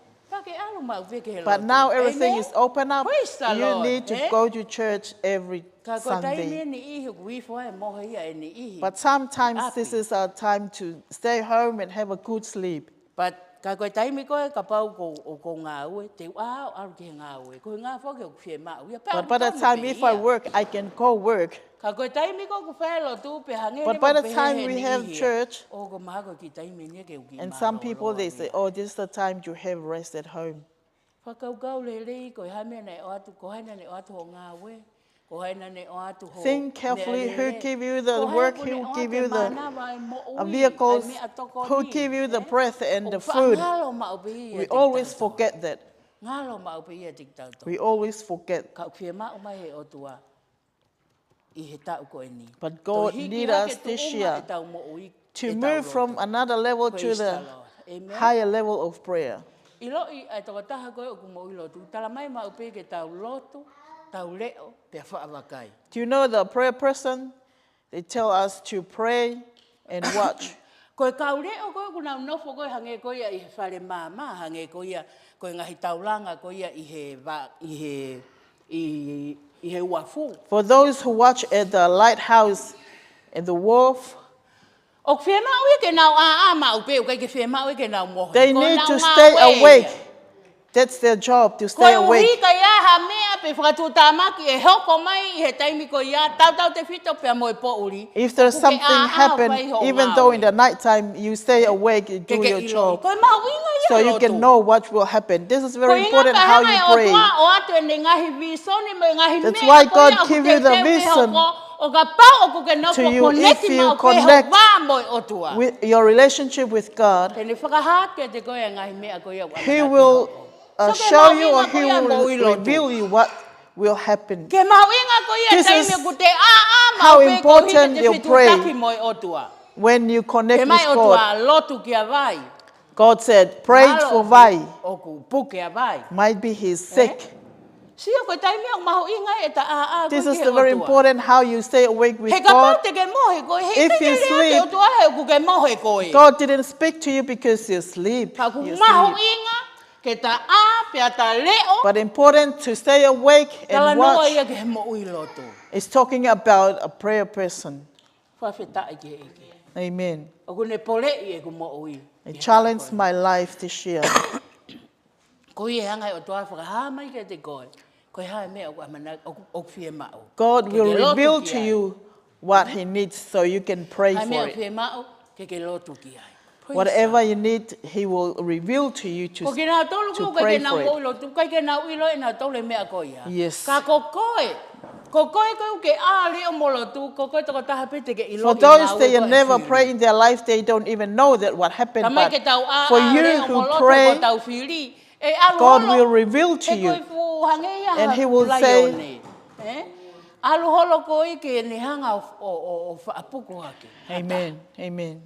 But now everything is open up. You need to go to church every Sunday. But sometimes this is our time to stay home and have a good sleep. But ka ko e taimi ko ē kapau ko ʻoku ou ngāue, te u ʻalu ki he ngāue. Ko e ngāue foki ʻoku fiemaʻu ia. But by the time if I work, I can go work. Ka ko e taimi ko ē ʻoku fai lotu pe hangē. But by the time we have church, ʻoku mahalo ko e kiʻi taimi eni ke u kiʻi mālōlō. And some people they say, "Oh, this is the time to have rest at home." Fakakaukau lelei, ko e hā e meʻa naʻe ʻoatu, ko hai naʻe ʻoatu hoʻo ngāue, ko hai naʻe ʻoatu hoʻo meʻalele. Think carefully who give you the work, who give you the vehicles, who give you the breath and the food. We always forget that. Ngalo maʻu pē ia ʻiate kitautolu. We always forget. Ka ʻoku fiemaʻu mai he ʻOtua ʻi he taʻu ko eni. But God need us this year to move from another level to the higher level of prayer. ʻIloʻi ʻa e tokotaha ko ē ʻoku moʻui lotu, tala mai maʻu pē ke tau lotu, tau leʻo, pea faʻa vakai. Do you know the prayer person? They tell us to pray and watch. Ko e kau leʻo ko ē ʻoku nau nofo ko ē hangē ko ia ʻi he fale maama, hangē ko ia ko e ngaahi taulanga ko ia ʻi he va-, ʻi he, ʻi, ʻi he uafu. For those who watch at the lighthouse and the wharf, ʻoku fiemaʻu ia ke nau ʻāʻā maʻu pē, ʻoku ʻikai ke fiemaʻu ia ke nau mohe. They need to stay awake. That's their job, to stay awake. Ko e ʻuhi ka ʻi ai ha meʻa pe fakatuʻutāmaki ʻe hoko mai ʻi he taimi ko ia, tautautefito pea mo e poʻuli. If there's something happen, even though in the night time you stay awake, you do your job. Ko e mahuʻinga ia ʻo e lotu. So you can know what will happen. This is very important how you pray. Ko e ʻuhinga pē hanga ʻe he ʻOtua ʻo ʻoatu ʻene ngaahi vīsone mo e ngaahi meʻa ko ia ʻoku teuteu ke hoko, ʻo kapau ʻoku ke nofo connect maʻu pē ho vā mo e ʻOtua. That's why God give you the vision to, with your relationship with God. Te ne fakahā atu kiate koe ʻa e ngaahi meʻa ko ia ʻoku ʻamanaki ke hoko. He will uh, show you or he will reveal you what will happen. Ke mahuʻinga ko ia taimi ʻoku te ʻāʻā maʻu pē koeʻuhi ke te fetuʻutaki mo e ʻOtua. This is how important your prayer when you connect with God. Ke mai ʻOtua lotu kia vai. God said, "Pray for vai." Malo ʻoku, ʻoku puke ʻa vai. Might be he's sick. Sio ko e taimi ʻoku mahuʻinga ʻeta ʻāʻā ko ē ki he ʻOtua. This is the very important how you stay awake with God. He kapau te ke mohe koe, he ʻikai ke lea ʻa e ʻOtua he ʻoku ke mohe koe. If you sleep, God didn't speak to you because you sleep. Ka ʻoku mahuʻinga ke ta ʻā pea ta leʻo. But important to stay awake and watch. Talanoa ia ki he moʻui lotu. It's talking about a prayer person. Fakafetaʻi ki he ʻEiki. Amen. ʻOku ne poleʻi ʻeku moʻui. It challenged my life this year. Ko ia ʻe hanga ʻe he ʻOtua ʻo fakahā mai kiate koe ko e hā e meʻa ʻoku ʻamanaki, ʻoku, ʻoku fiemaʻu. God will reveal to you what he needs so you can pray for it. Ke ke lotu ki ai. Hā e meʻa ʻoku fiemaʻu ke ke lotu ki ai. Praise God. Whatever you need, he will reveal to you to, to pray for it. Ko kinautolu ko ē ʻoku ʻikai ke nau moʻui lotu, ʻikai ke nau ʻilo ʻe nautolu e meʻa ko ia. Yes. Ka ko koe, ko koe ko ē ʻoku ke ʻā leʻo mo lotu, ko koe tokotaha pē te ke ʻiloʻi e ngāue ko ē ʻa e fili. For those they never pray in their life, they don't even know that what happened. But for you who pray, God will reveal to you. Talamai ke tau ʻā leʻo mo lotu ko ʻetau fili, ʻe ʻalu holo, he ko e fuʻu hangē ia ha laione. And he will say, ʻalu holo ko ē ke ne hanga ʻo, ʻo, ʻo, ʻo faʻa puku hake. Amen. Amen.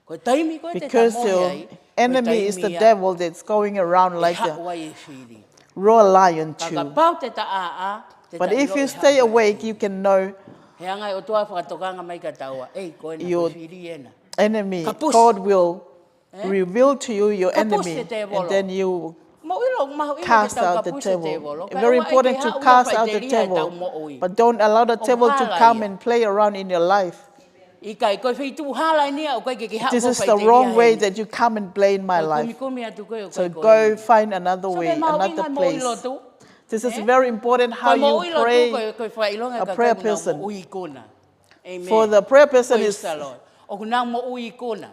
Ko e taimi ko ē te ta mohe ai, ko e taimi ia ʻe haʻu ai e fili. Because your enemy is the devil that's going around like a roaring lion too. Ka kapau te ta ʻāʻā, te ta ʻilo ʻe haʻu ai e fili. But if you stay awake, you can know your enemy. He hanga ʻe he ʻOtua ʻo fakatokanga mai kia taua, ʻEi, ko ena ko e fili ena. Kapusi. Kapusi e tēvolo. God will reveal to you your enemy, and then you cast out the devil. Mo ʻilo, mahuʻinga ke tau kapusi e tēvolo. Very important to cast out the devil, but don't allow the devil to come and play around in your life. Kae ʻoua ʻe ke haʻu ia ke faʻiteliha ʻetau moʻui. ʻIkai, ko e feituʻu hala eni ia ʻoku ʻikai ke ke haʻu ʻo faʻiteliha heni. This is the wrong way that you come and play in my life. Ko e kumikumi atu ko ē ʻoku ʻikai ko e. So go find another way, another place. So ko e mahuʻinga e moʻui lotu. This is very important how you pray a prayer person. Ko e moʻui lotu ko e, ko e fakaʻilonga ʻa e kakai ʻoku nau moʻui ikuna. Amen. For the prayer person is. Praise the Lord. ʻOku nau moʻui ikuna.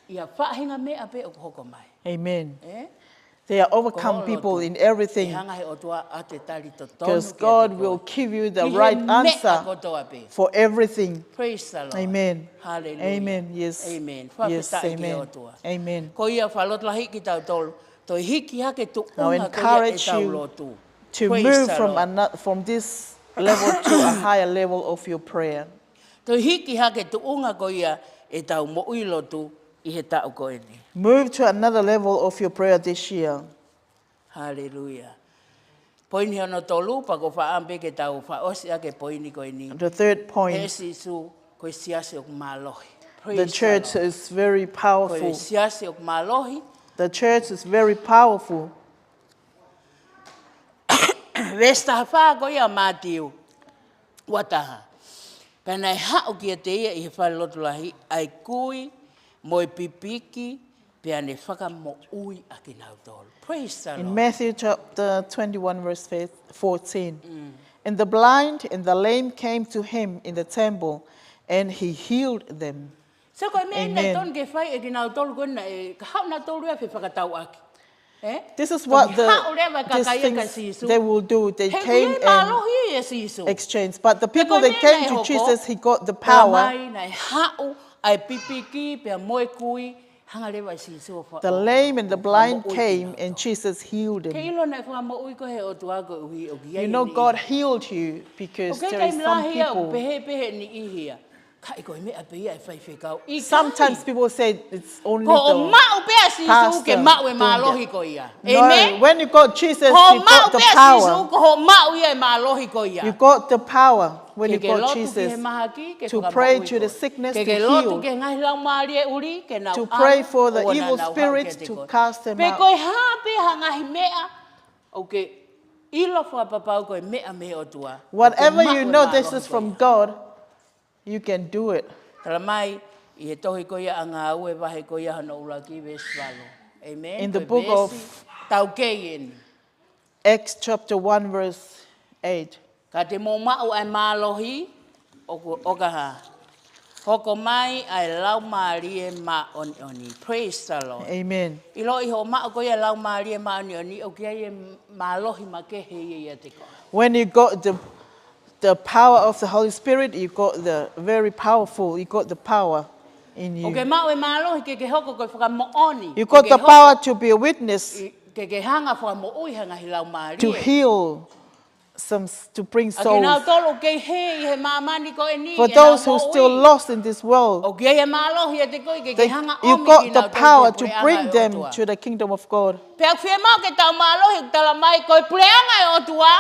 ʻI ha faʻahinga meʻa pē ʻoku hoko mai. Amen. They are overcome people in everything. Ko hoʻo lotu, ʻe hanga ʻe he ʻOtua ʻo ʻoatu e tali totonu kiate koe. Because God will give you the right answer for everything. Ki he meʻa kotoa pē. Praise the Lord. Amen. Hallelujah. Amen. Yes. Amen. Yes. Fakafetaʻi ki he ʻOtua. Amen. Ko ia fakalotolahiʻi kitautolu, toe hiki hake tuʻunga ko ia ʻetau lotu. Praise the Lord. I encourage you to move from ano-, from this level to a higher level of your prayer. Toe hiki hake tuʻunga ko ia ʻetau moʻui lotu ʻi he taʻu ko eni. Move to another level of your prayer this year. Hallelujah. Poini hono tolu, pea ko e fakaʻamu pē ke tau fakaʻosi ʻaki e poini ko eni. The third point. He Sīsū, ko e siasi ʻoku mālohi. Praise the Lord. The church is very powerful. Ko e siasi ʻoku mālohi. The church is very powerful. Veesi taha fā ko ia Mātiu ua taha. Pea naʻe haʻu kiate ia ʻi he falelotu lahi ʻa e kui mo e pipiki, pea ne fakamoʻui ʻa kinautolu. Praise the Lord. In Matthew chapter twenty-one, verse fourteen. Mm. And the blind and the lame came to him in the temple, and he healed them. So ko e meʻa naʻe tonu ke fai ʻe kinautolu ko ena, ʻe haʻu nautolu ia ʻo fefakatauʻaki. Eh? This is what the, these things they will do. They came and exchange. But the people that came to Jesus, he got the power. Naʻe haʻu ʻa e pipiki pea mo e kui, hanga leva ʻe Sīsū ʻo fa-, ʻo, ʻo moʻui kinautolu. The lame and the blind came and Jesus healed them. Ke ʻilo naʻe fakamoʻui koe ʻe he ʻOtua koeʻuhi ʻoku ʻi ai e niʻihi. You know God healed you because there is some people. ʻOku ʻikai ke lahi ia ʻoku pehē pē he niʻihi ia. Ka ʻi ko e meʻa pē ia ʻe faifekau. ʻIkai. Sometimes people say it's only the pastor doing that. Ko hoʻo maʻu pē ʻa Sīsū ke maʻu e mālohi ko ia. No, amen? When you got Jesus, you got the power. Ko hoʻo maʻu pē ʻa Sīsū, ko hoʻo maʻu ia e mālohi ko ia. You got the power when you got Jesus to pray to the sickness to heal. Ke ke lotu ki he mahaki, ke fakamoʻui koe. Ke ke lotu ki he ngaahi laumālie ʻuli, ke nau ʻalu, ʻoua naʻa nau haʻu kiate koe. To pray for the evil spirits to cast them out. Pe ko e hā pē ha ngaahi meʻa, ʻoku ke ʻilo fakapapau ko e meʻa mei he ʻOtua. Whatever you know this is from God, you can do it. Tala mai ʻi he tohi ko ia ʻa Ngāue vahe ko ia hono ʻuluaki veesi valu. Amen. In the book of Ko e veesi taukei eni. Acts chapter one verse eight. Ka te mou maʻu ʻa e mālohi, ʻoku, ʻo ka hā? Hoko mai ʻa e Laumālie Māʻoniʻoni. Praise the Lord. Amen. ʻIloʻi hoʻo maʻu ko ia e Laumālie Māʻoniʻoni, ʻoku ʻi ai e mālohi makehe ia ʻiate koe. When you got the, the power of the Holy Spirit, you got the very powerful, you got the power in you. ʻOku ke maʻu e mālohi ke ke hoko ko e fakamoʻoni. You got the power to be a witness. Ke ke hoko i, ke ke hanga ʻo fakamoʻui ha ngaahi laumālie. To heal some s-, to bring souls. ʻA kinautolu ʻoku kei hē ʻi he māmani ko eni ke nau moʻui. For those who are still lost in this world, ʻOku ʻi ai e mālohi ʻiate koe ke ke hanga ʻo ʻomi kinautolu ki he puleʻanga ʻo e ʻOtua. They, you got the power to bring them to the kingdom of God. Pea ʻoku fiemaʻu ke tau mālohi, ʻoku tala mai ko e puleʻanga ʻo e ʻOtua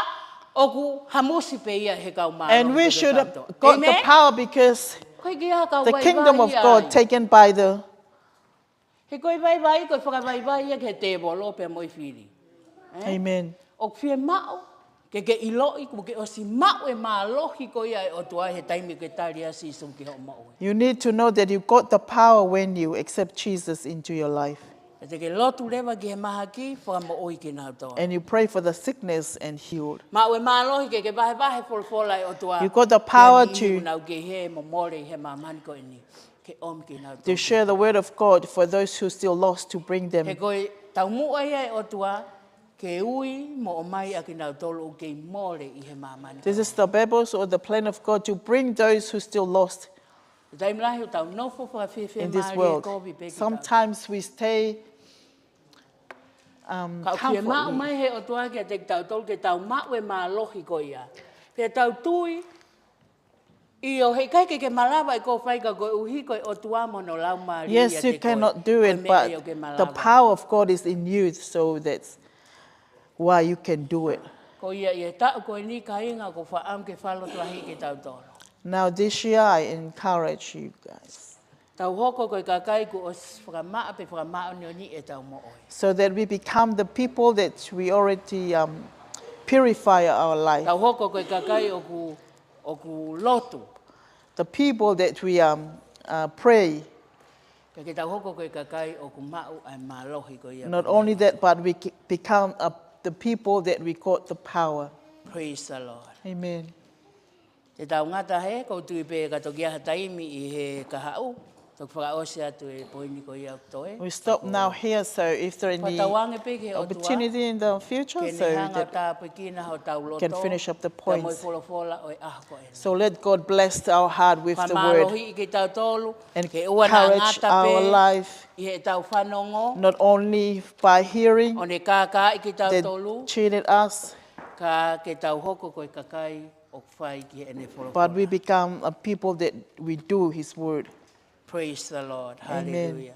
ʻoku hamusi pē ia ʻe he kau mālohi. And we should have got the power because the kingdom of God taken by the Ko e kau vaivai ia ai. He ko e vaivai, ko e fakavaivai ia ki he tēvolo pea mo e fili. Eh? Amen. ʻOku fiemaʻu ke ke ʻiloʻi, kuo ke ʻosi maʻu e mālohi ko ia ʻa e ʻOtua he taimi ʻoku ke tali ai ʻa Sīsū ki hoʻo moʻui. You need to know that you got the power when you accept Jesus into your life. Pea te ke lotu leva ki he mahaki, fakamoʻui kinautolu. And you pray for the sickness and healed. Maʻu e mālohi ke ke vahevahe e folofola ʻa e ʻOtua. You got the power to Ki he niʻihi ʻoku nau kei hē mo mole ʻi he māmani ko eni. Ke ʻomi kinautolu. To share the word of God for those who still lost, to bring them. He ko e taumuʻa ia ʻa e ʻOtua ke ui mo ʻomai ʻa kinautolu ʻoku kei mole ʻi he māmani. This is the purpose or the plan of God, to bring those who still lost in this world. Taimi lahi ʻoku tau nofo fakafiemālie kovi pē kitautolu. Sometimes we stay, um, comfortably. Ka ʻoku fiemaʻu mai ʻe he ʻOtua kiate kitautolu ke tau maʻu e mālohi ko ia. Pea tau tui, ʻio, heʻikai ke ke malava ʻe koe ʻo fai ka koeʻuhi ko e ʻOtua mo hono Laumālie ʻiate koe. Yes, you cannot do it, but the power of God is in you, so that's why you can do it. Ko ia ʻi he taʻu ko eni kāinga ʻoku ou fakaʻamu ke fakalotoʻi kitautolu. Now this year I encourage you guys. Tau hoko ko e kakai kuo ʻosi fakamaʻa pe fakamāʻoniʻoniʻi ʻetau moʻui. So that we become the people that we already, um, purify our life. Tau hoko ko e kakai ʻoku ʻoku lotu. The people that we, um, uh, pray. Pea ke tau hoko ko e kakai ʻoku maʻu ʻa e mālohi ko ia. Not only that, but we c-, become, uh, the people that we got the power. Praise the Lord. Amen. Te tau ngata hē, ʻoku ou tui pē ka toki ʻi ai ha taimi ʻi he kahaʻu. Toki fakaʻosi atu e poini ko ia ʻoku toe. We stop now here, so if there are any opportunity in the future, so that we can finish up the points. Fakatauange pē ki he ʻOtua ke ne hanga ʻo tāpuekina hotau loto, pea mo e folofola ʻo e ʻaho ko eni. So let God bless our heart with the word. Fakamālohiʻi kitautolu, ke ʻoua naʻa ngata pē ʻi heʻetau fanongo, not only by hearing, ʻo ne kākaaʻi kitautolu, that cheated us, ka ke tau hoko ko e kakai ʻoku fai ki heʻene folofola. But we become a people that we do his word. Praise the Lord. Amen. Hallelujah.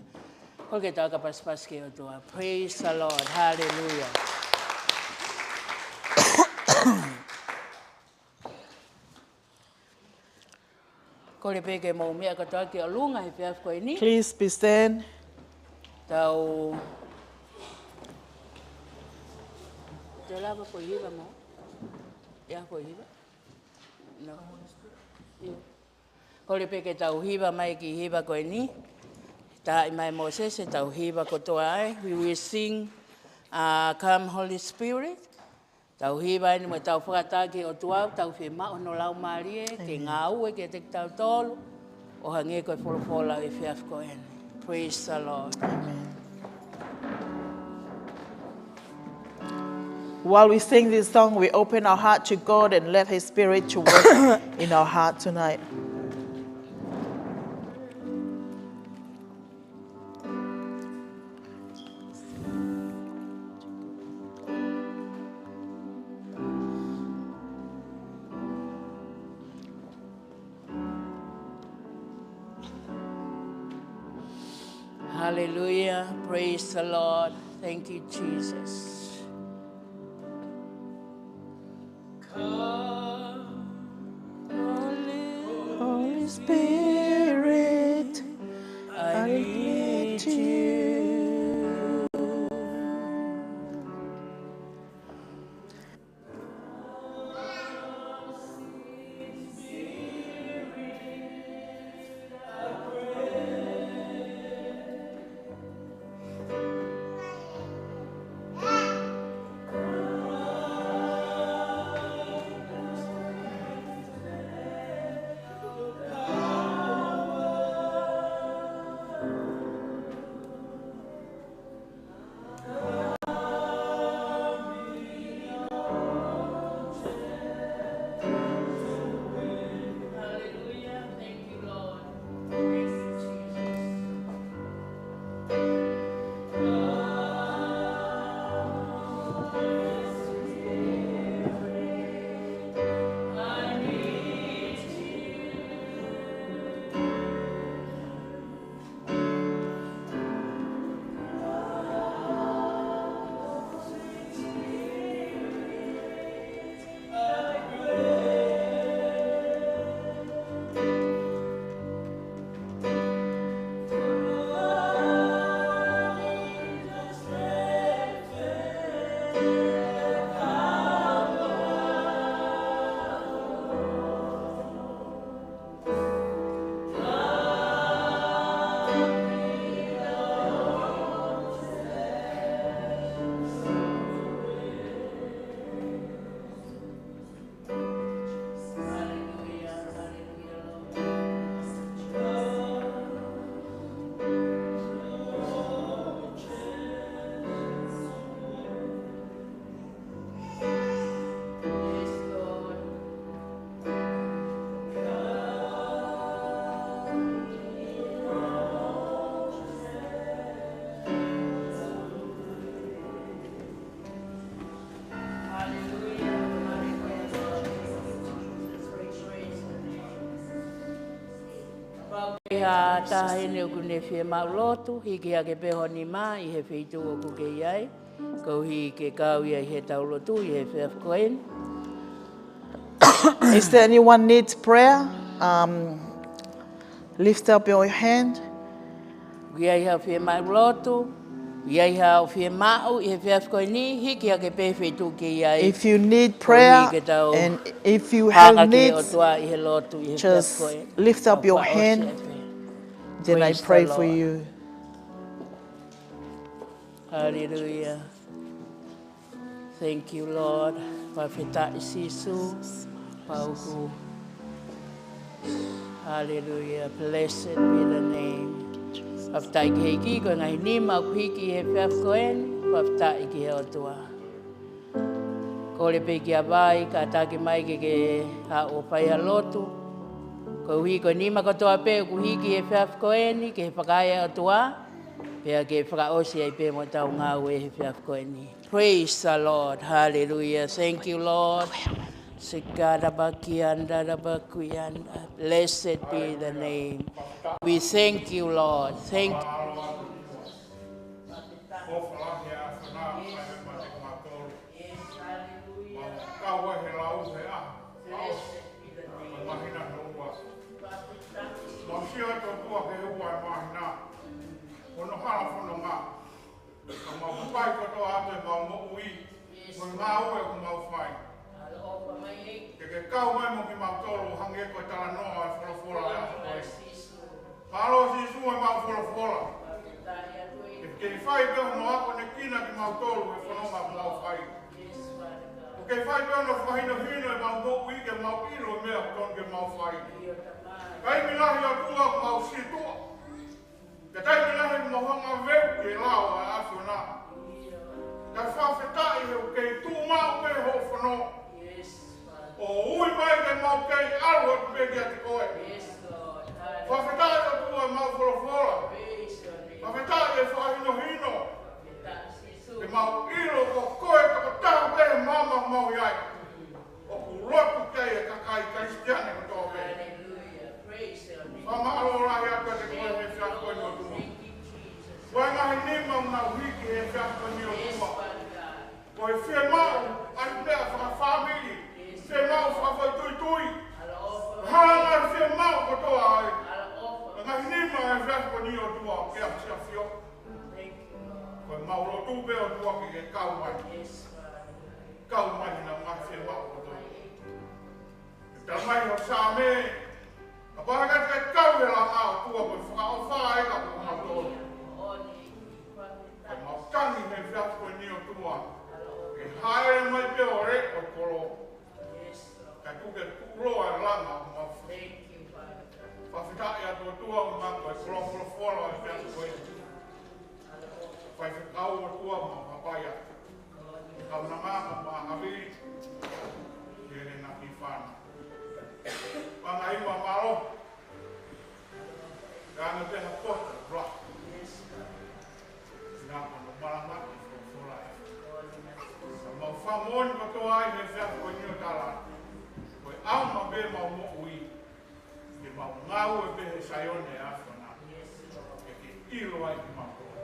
Kole ke tau fakapasipasi ki he ʻOtua. Praise the Lord. Hallelujah. Kole pē ke mou meʻa kātoa ki ʻolunga he efiafi ko eni. Please be stand. Tau. Te lava ko e hiva mo? ʻIa ko e hiva? No. ʻIo. Kole pē ke tau hiva mai ki he hiva ko eni. Taaʻi mai ʻe Mōsese ʻetau hiva kotoa ai. We will sing, uh, Come Holy Spirit. Tau hiva eni mo tau fakataki ʻOtua, tau fiemaʻu hono Laumālie ke ngāue kiate kitautolu, ʻo hangē ko e folofola ʻo e efiafi ko eni. Praise the Lord. Amen. While we sing this song, we open our heart to God and let His Spirit to work in our heart tonight. Hallelujah. Praise the Lord. Thank you, Jesus. Come, Holy Spirit, I need you. Ka ʻi ai ha taha ʻoku ne fiemaʻu lotu, hiki hake pē ho nima ʻi he feituʻu ʻoku ke ʻi ai, koeʻuhi ke kau ia ʻi heʻetau lotu ʻi he efiafi ko eni. Is there anyone needs prayer? Um, lift up your hand. ʻOku ʻi ai haʻo fiemaʻu lotu, ʻi ai haʻo fiemaʻu ʻi he efiafi ko eni, hiki hake pē he feituʻu ʻoku ke ʻi ai. If you need prayer, koeʻuhi ke tau and if you have hanga ki he needs, ʻOtua ʻi he lotu ʻi he efiafi ko eni. Just lift up your hand, then I pray for you. Hallelujah. Thank you, Lord. Fakafetaʻi Sīsū. Pauku. Hallelujah. Blessed be the name. Fakafetaʻi ki he ʻEiki, ko e ngaahi nima ʻoku hiki he efiafi ko eni. Fakafetaʻi ki he ʻOtua. Kole pē kia Vai, kātaki mai ke ke haʻu ʻo fai ha lotu. Koeʻuhi ko e nima kotoa pē ʻoku hiki he efiafi ko eni, ke fakaai ʻOtua. Pea ke fakaʻosi ai pē mo ʻetau ngāue he efiafi ko eni. Praise the Lord. Hallelujah. Thank you, Lord. Sikarabakianda, rabakianda. Blessed be the name. We thank you, Lord. Thank you. Kau mai mo kimautolu hangē ko e talanoa ʻa e folofola ʻa e ʻaho ko eni. Mālō Sīsū ʻemau folofola. Ke kei fai pē hono akonekina kimautolu he fononga ʻoku mau fai. ʻOku kei fai pē hono fakahinohino ʻemau moʻui ke mau ʻilo e meʻa ʻoku totonu ke mau fai. Kae ʻikai lahi ʻOtua ʻoku mau sītuʻa. Kae ʻikai lahi ʻemau hanga veu ke lau ʻa e ʻAfiona. Kae fakafetaʻi he ʻoku kei tuʻu maʻu pē hoʻo fononga. ʻO ui mai ke mau kei ʻalu atu pē kiate koe. Fakafetaʻi ʻOtua ʻemau folofola. Fakafetaʻi e fakahinohino. Ke mau ʻilo ko koe tokotaha pē he māmani ʻoku mau ʻi ai. ʻOku lotu ki ai e kakai Kalisitiane kotoa pē. Fakamālō lahi atu kiate koe he efiafi ko eni ʻOtua. Ko e ngaahi nima ʻoku nau hiki he efiafi ko eni ʻOtua. Ko e fiemaʻu ʻa e meʻa fakafāmili, fiemaʻu fakafoʻituitui. Hanga e fiemaʻu kotoa ai. Ngaahi nima he efiafi ko eni ʻOtua ke ʻafio. Ko ʻemau lotu pē ʻOtua ke ke kau mai. Kau mai ʻi he ngaahi fiemaʻu kotoa. Tala mai ʻe he Saame, kapau ʻe ʻikai te ke kau he langa ʻOtua ko e fakaʻofa ē ka ko mau tō. Ko ʻemau tangi he efiafi ko eni ʻOtua. Ke hāʻele mai pē ʻo leʻo e kolo. Kae tuku ke tuʻuloa e langa ʻo mau. Fakafetaʻi atu ʻOtua ʻo mau ko e kolo folofola he efiafi ko eni. Faifekau ʻOtua mau hapai atu. Kaunanga ka ma havi. Ke ne na ki fana. Panga i ma malo. Ka anga te ha kota, bra. Nga ko no malanga ki fo fo la. Ka mau fakamoʻoni kotoa ai he efiafi ko eni ʻo tala. Ko e ʻaonga pē mau moʻui. Ke mau ngāue pē he Saione ʻa e ʻAfiona. Ke ke ʻilo ai kimautolu.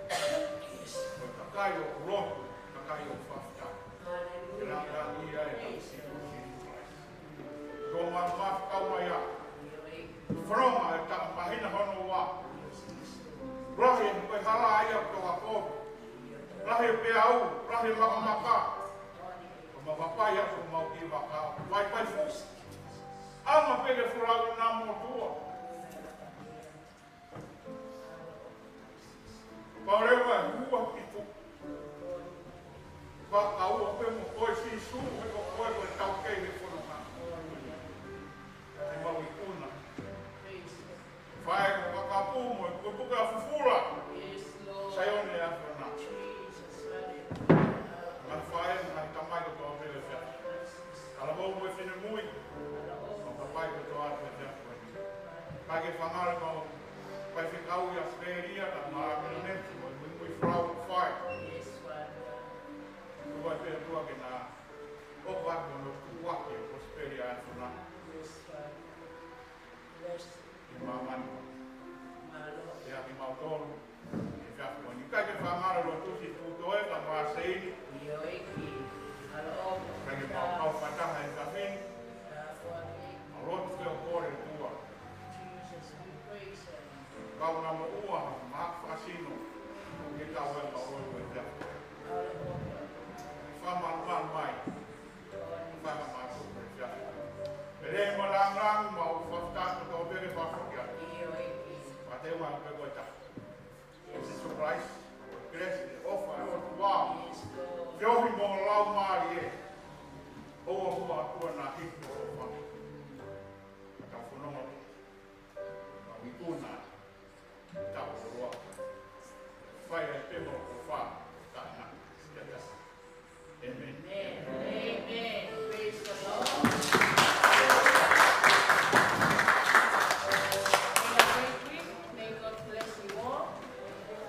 Ko e kakai ʻoku lotu, kakai ʻoku fakafetaʻi. Ke langilangiʻia e tau Sīsū Kalaisi. Ko ma ma kau mai ʻa. Fononga e taʻu māhina hono ua. Lahi e hala ia ko a ko. Lahi e peau, lahi e makamaka. Ko ma papai ʻa ko mau ki vaka. Vai vai fusi. ʻAma pē ke folau na mo tua. Pau leva e ua ki tuʻa. Fakaua pē mo koe Sīsū, he ko koe ko e taukei he fononga. Ke mau ikuna. Fai mo kakapu mo e kupuka fufula. Saione ʻa e ʻAfiona. Ngaahi faʻē mo e ngaahi tamai kotoa pē he efiafi. Talavou mo e finemui. Mo e kakai kotoa pē he efiafi. Kae ke fangale mo e faifekau ʻi ʻAositelēlia, ka ma a mene, mo e muimui folau fai. Tuku ai pē ʻOtua ke na ʻofa atu mo no tuku ake ʻo Australia ʻa e ʻAfiona. Ke māmani. Ke ʻaki mautolu. Ke fiafi mo ni kai ke fangale lo tusi tuto e ka ma seini. Kai ke mau kau fataha e kafini. Mau lotu ke o kore tua. Kau na mo ua, ma fakasino. Ke kau e mau lotu e fiafi. Fama, fama mai. Fama mai ko e fiafi. Pele mo langalang, mau fakataka to pele fafokia. Pate ma pe ko ta. Sīsū Kalaisi, kelesi, ʻofa ʻa e ʻOtua. Feohi mo e Laumālie. ʻOua ʻe ʻalu atu ʻa e ʻofa. Ka tau fononga. Mau ikuna. Tau loa. Fai ai pē mo ko fa. Ka na. Ka ta. Amen. Amen. Amen. Praise the Lord. May God bless you. May God bless you all.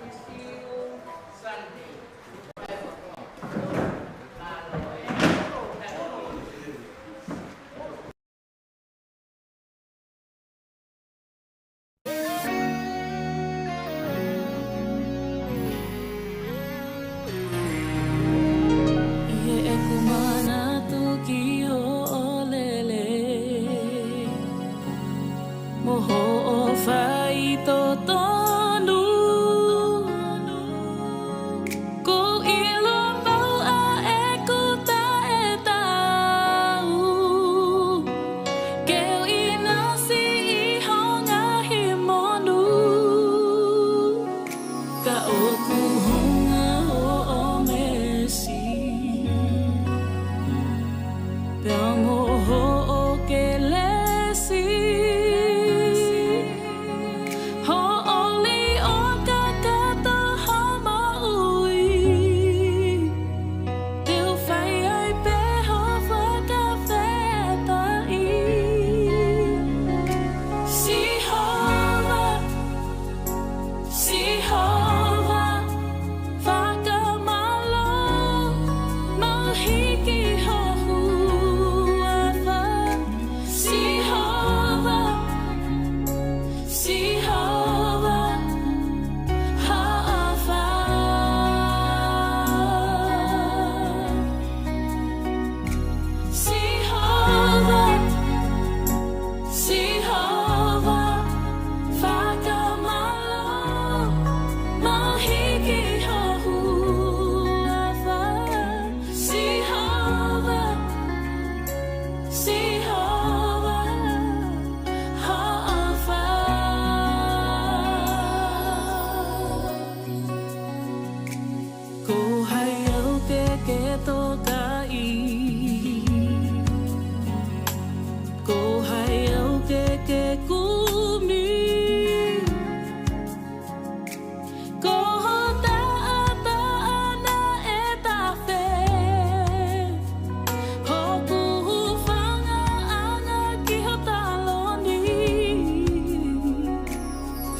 We see you Sunday. Five o'clock. Hallelujah. ʻI heʻeku manatu ki hoʻo lelei mo hoʻo faitotonu, ʻoku ou ʻilo maʻu ʻa ʻeku taʻetaau.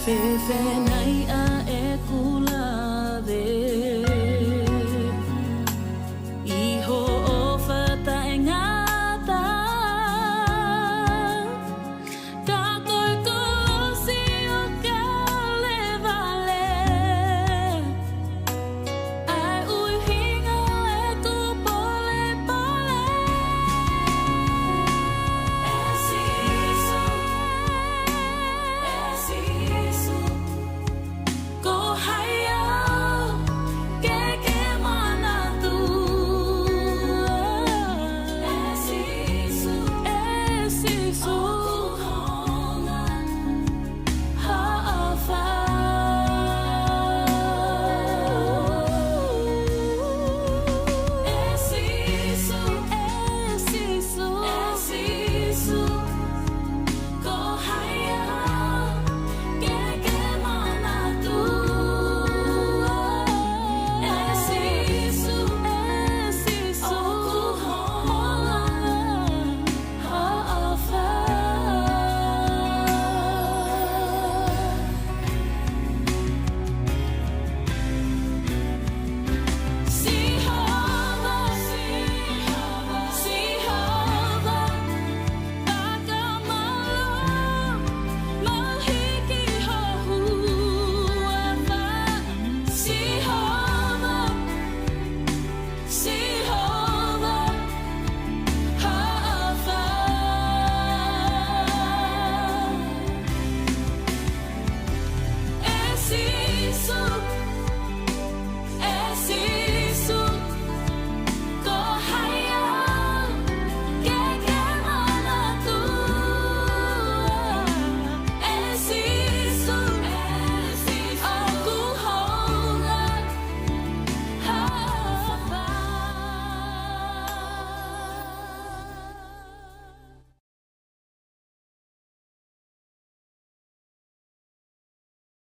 Fēfē nai